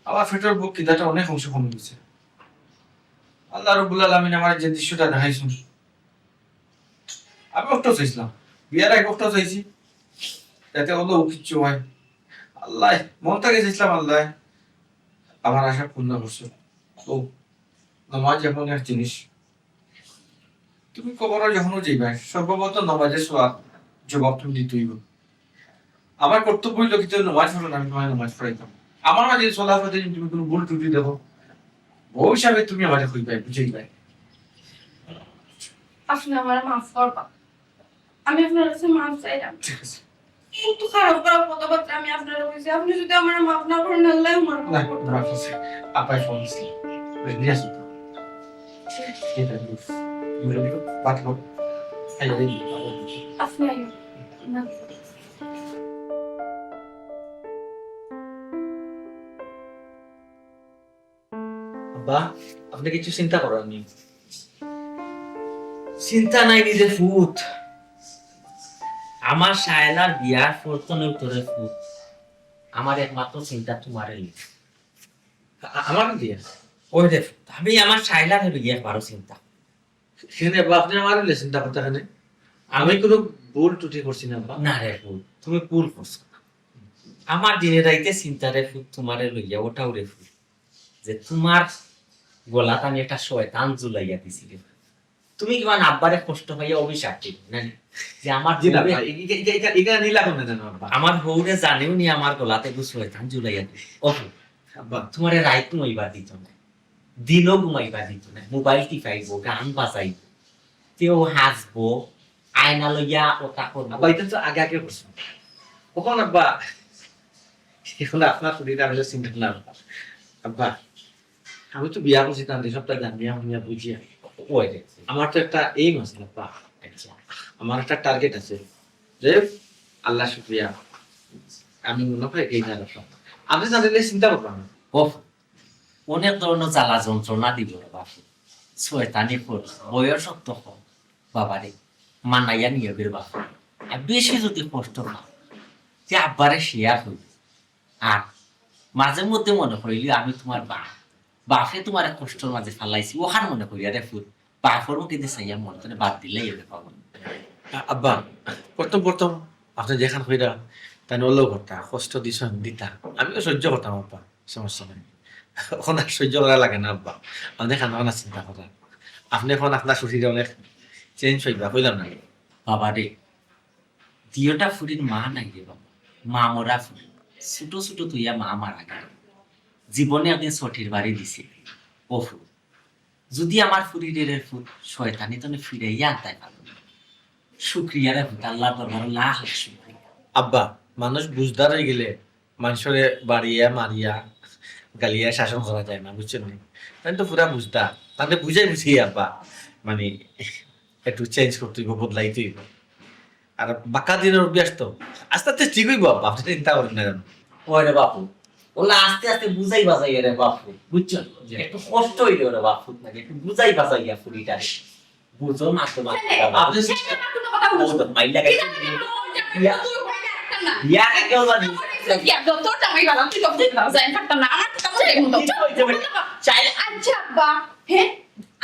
আমার পেটর ভুক খিদাটা অনেক অংশ কমি গেছে। আল্লাহ রাব্বুল আলামিন আমার যে দৃশ্যটা দেখাইছইন, আমি অক্ত চাইছিলাম, বিয়ার আগে অক্ত চাইছি, যাতে অন্য কিচ্ছু হয়। আল্লাহ, মন থাকি চাইছিলাম, আল্লাহ আমার আশা পূর্ণ করছে। ও, নামাজ এমন এক জিনিস, তুমি কবরো যখনও যাইবায়, সর্বপ্রথম নামাজের সওয়াব জবাব তুমি দিতে অইবো। আমার কর্তব্য অইলো কিন্তু নামাজ পড়ো না, আমি তোমার নামাজ পড়াইতাম। আমার মাঝে চলার পথে যদি তুমি কোনো ভুল ত্রুটি দেখো, বউ হিসাবে তুমি আমারে কইবায়, বুঝাইবায়। আপনে আমারে মাফ করবা, আমি আপনার কাছে মাফ চাইলাম। ঠিক আছে। কত খারাপ খারাপ কথাবার্তা আমি আপনারে কইছি, আপনে যদি আমারে মাফ না করেন, আল্লাহ আমারে মাফ না, করতে মাফ আছে। আপায় ফোন দিছে, নিয়ে আসো তো। ঠিক আছে। ঠিক আছে, তুমি ভাত খাও। খাইয়া দিই। আপনে আইন। না। আব্বা, আপনে কিছু চিন্তা করইন না। চিন্তা নাই নি রে ফুত। আমার শায়লার বিয়ার পর তনে উঠরে ফুত, আমার একমাত্র চিন্তা তুমারে লইয়া। আ-, আমার বিয়া? ওই রে ফুত, আমি আমার শায়লারে লইয়া একবারও চিন্তা। কেনে আব্বা, আপনে আমারে লইয়া চিন্তা করতা কেনে? আমি কোনো ভুল ত্রুটি করছি না আব্বা। না রে ফুত, তুমি ভুল করছো না। আমার দিনে রাইতে চিন্তা রে ফুত, তুমারে লইয়া, ওটাও রে ফুত। যে তুমার গলাত আমি একটা শয়তান ঝুলাইয়া দিছি রে। তুমি কিবা আব্বারে কষ্ট পাইয়া অভিশাপ দিবে না নি? যে আমার জি না বউরে, ভাই, ইগা, ইগা, ইগা, ইগা নিলা কেনে জানো আব্বা? আমার বউরে জানেও নি আমার গলাত এগু শয়তান ঝুলাইয়া দিছে। ওহো, আব্বা। তুমারে রাইত ঘুমাইবার দিত না, দিনও ঘুমাইবার দিত না, মোবাইল টিপাইবো, গান বাজাইবো, তেও হাসবো, আয়না লইয়া ওটা করবো। আব্বা, ইটা তো আগে আগে করছো। কখন আব্বা? এখন আপনার শরীরে আমি চিন্তা না আব্বা। আব্বা, আমি তো বিয়া করছি তানরে সবটা জানিয়া হুনিয়া বুঝিয়া। ওই রে। আমার তো একটা aim আছে আব্বা। আচ্ছা। আমার একটা target আছে। যে আল্লাহ শুকরিয়া, আমি মনে হয় এই জায়গাটা। আপনে তানরে লইয়া চিন্তা করবা না। ওহ, অনেক ধরনের জ্বালা যন্ত্রণা দিব রে বাপ। শয়তানি কর, বয়স তো কম। বাবারে, মানাইয়া নিও রে বাপ। আর বেশি যদি কষ্ট পাও, তে আব্বারে share করিও। আর মাঝে মধ্যে মনে করিলিও আমি তুমার বাপ, বাপে তুমারে কষ্টর মাঝে ফালাইছে, অখান মনে করিয়া রে ফুত, বাপর মুখে দি চাইয়া মন তনে বাদ দিলেই অইবো পাগল। আ-, আব্বা, প্রথম প্রথম আপনে যেখান কইরা, তাইন অলাউ করতা, কষ্ট দিছইন, দিতা, আমিও সহ্য করতাম আব্বা, সমস্যা নাই। অখন আর সহ্য করা লাগে না আব্বা, আপনে খানা খানা চিন্তা করা। আপনে অখন আপনার শরীরে অনেক change পাইবা, কইলাম না? বাবা রে, দিওটা ফুরির মা নাই রে বাবা, মা মরা ফুরি। ছোট ছোট তুইয়া মা মারা গেল। জীবনে একদিন ছটির বাড়ি দিছে। ও ফুরি, যদি আমার ফুরিরে রে ফুত শয়তানি তনে ফিরাইয়া আনতায় পারো, শুক্রিয়া রে ফুত, আল্লাহর দরবারে লাখ লাখ শুক্রিয়া। আব্বা, মানুষ বুঝদার অই গেলে মানষরে বাড়িয়া মারিয়া গালিয়া শাসন করা যায় না, বুঝছো নি? তাইন তো পুরা বুঝতা, তাইন তো বুঝাই বুঝি আব্বা, মানে একটু চেঞ্জ করতে হইব, বদলাইতে হইব। আর বাক্কা দিনের অভ্যাস তো আস্তে আস্তে ঠিক হইব আব্বা, আপনি চিন্তা করেন না কেন? ওরে বাপু, ওলা আস্তে আস্তে বুঝাই বাজাই রে বাপু, বুঝছো? একটু কষ্ট হইলে ওরে বাপু, নাকি একটু বুঝাই বাজাই ফুরিটারে। বুঝো না তো বাপু। ছেলে, আপনি ছেলে আমার কোনো কথা বুঝো না। মাইলা কি জানি না, ওর জামাই ইয়া। তুই ওখানে একটা না। ইয়া, কেউ জানি। কি আর দরকার নাই বাবা, তুই সব দিন যাই, থাকতাম না। আমার কথা বুঝে মতো। কি হয়েছে ভাই? চাইলে আচ্ছা আব্বা, হ্যাঁ,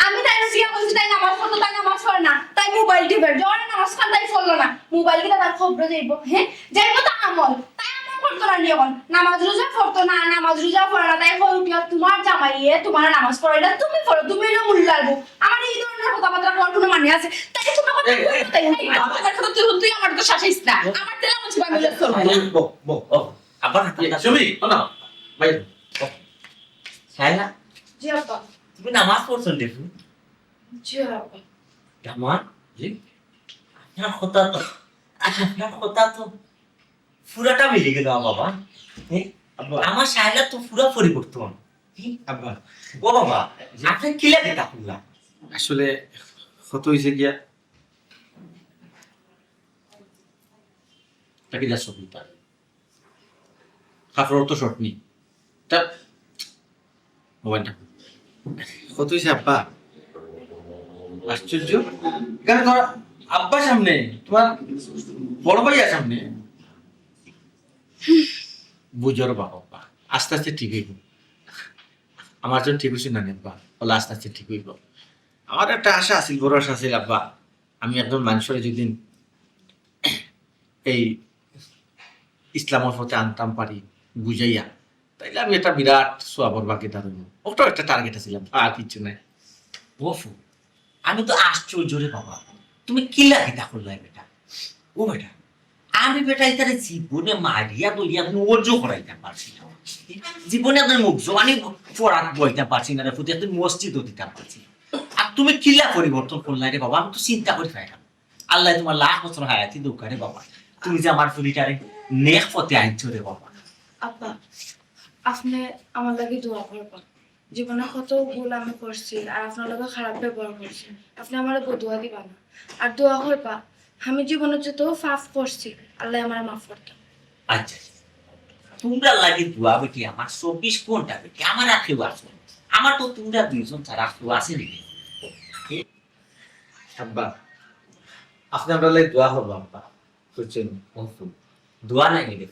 আমি তাই বিয়া বলছি, তাই নামাজ পড়তো, তাই নামাজ পড়ে না, তাই মোবাইল টিপে, যখন নামাজ খান তাই পড়লো না, মোবাইল কিতা তার খবরে যাইব? হ্যাঁ, যাইব তো আমল, তাই আমল করতো না নি এখন, নামাজ রোজা পড়তো না, নামাজ রোজা পড়ে না, তাই কই উঠিয়া তোমার জামাইয়ে তোমার নামাজ পড়াইলা, তুমি পড়ো, তুমি হইলো মোল্লার বউ। আমার এই ধরনের কথাবার্তা কওয়ার কোনো মানে আছে? তাই তোমার কথা এই, এই, বলতে তাই আমার কথা তুই, তুই আমার তো শাসাইস না, আমার তেলা বলছি আমি চলবো না। বো, বো, ও, আবার হাতে এই, সুমি, শোনো, ভাই, সাইলা, জি আব্বা। তুমি নামাজ পড়ছো দেখো। জি আব্বা। দামান, জি? আপনার কথা তো, আপনার কথা তো পুরাটা মিলে গেল বাবা। হ্যাঁ? আব্বা, আমার সাইলা তো পুরা পরিবর্তন। আব্বা, ও বাবা, আপনি কি লাগে তা করলাম? আসলে কত হয়েছে গিয়া, তাকে যা সব নিতে, কাপড় তো শর্ট নেই। তা মোবাইলটা কত হয়েছে আব্বা? আশ্চর্য। এখানে তোমার আব্বা সামনে, তোমার বড় ভাইয়া সামনে। বুঝর বাবা, আব্বা, আস্তে আস্তে ঠিক হইব। আমার জন্য ঠিক হয়েছে না আব্বা, বলে আস্তে আস্তে ঠিক হইব। আমার একটা আশা আছিল, বড় আশা আছিল আব্বা, আমি একজন মানুষের যদি এই ইসলামের পথে আনতাম পারি বুঝাইয়া, তাইলে আমি একটা বিরাট সওয়াবর ভাগীদার হইব। ওটাও একটা টার্গেট আছিল, আর কিচ্ছু নাই। বফু, আমি তো আশ্চর্য রে বাবা, তুমি কি লাগে তা করলাই বেটা? ও বেটা, আমি বেটা এটারে জীবনে মারিয়া দলিয়া আমি অজু করাইতে পারছি না। জীবনে আমি মুখ জবানি পড়াত বইতে পারছি না রে ফুটি, তুই মসজিদও দিতে পারছি না। আর তুমি কিলা পরিবর্তন করলাই রে বাবা, আমি তো চিন্তা করি পাইলাম। আল্লাহ তোমার লাখ বছর হায়াতি দৌকা রে বাবা, তুমি যে আমার ফুলিটারে নেক পথে আনছো রে বাবা। আব্বা, আপনি আমার লাগি দোয়া করবা। জীবনে কত ভুল আমি করছি, আর আপনার লগে খারাপ ব্যবহার করছি, আপনি আমারে বদুয়া দিবা না। আর দোয়া করবা, আমি জীবনে যত পাপ করছি, আল্লাহ আমারে মাফ করতা। আচ্ছা, তোমরা লাগে দোয়া বেটি, আমার চব্বিশ ঘন্টা বেটি, আমার আর কেউ আসো না। আমার তো তোমরা দুইজন ছাড়া আর কেউ আসেনি। আব্বা, আপনি আমরা লাগি দোয়া করবো আব্বা, বুঝছেন? দোয়া নাই রে,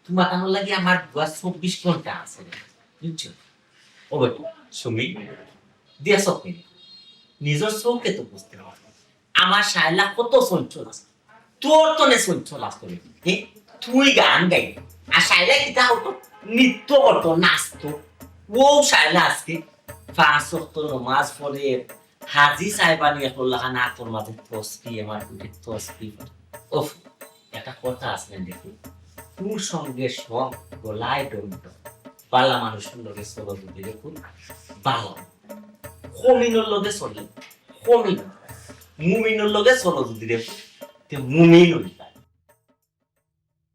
তোমার কারণ লাগে আমার দোয়া চব্বিশ ঘন্টা আছে রে, বুঝছো? ও বেটি, সুমি, দিয়া চোখ মেলে, নিজের চোখে তো বুঝতে পারো আমার সাইলা কত চঞ্চল আছে, তোর তো নে চঞ্চল আছে রে। হে, তুই গান গাই, আর সাইলা কিতা হতো, নৃত্য করতো, নাচতো। ও সাইলা আজকে পাঁচ ওয়াক্ত নমাজ পড়ে, হাজি সাহেবানি এখন লাখান আতর মাঝে তসবি, আমার বুকে তসবি। ওফ, একটা কথা আছে না দেখি, তোর সঙ্গে সব গলায় দণ্ড, বালা মানুষের লগে চলো যদি রে খুব বালা, কমিনর লগে চলে কমিন, মুমিনর লগে চলো যদি রে, তে মুমিন হইল।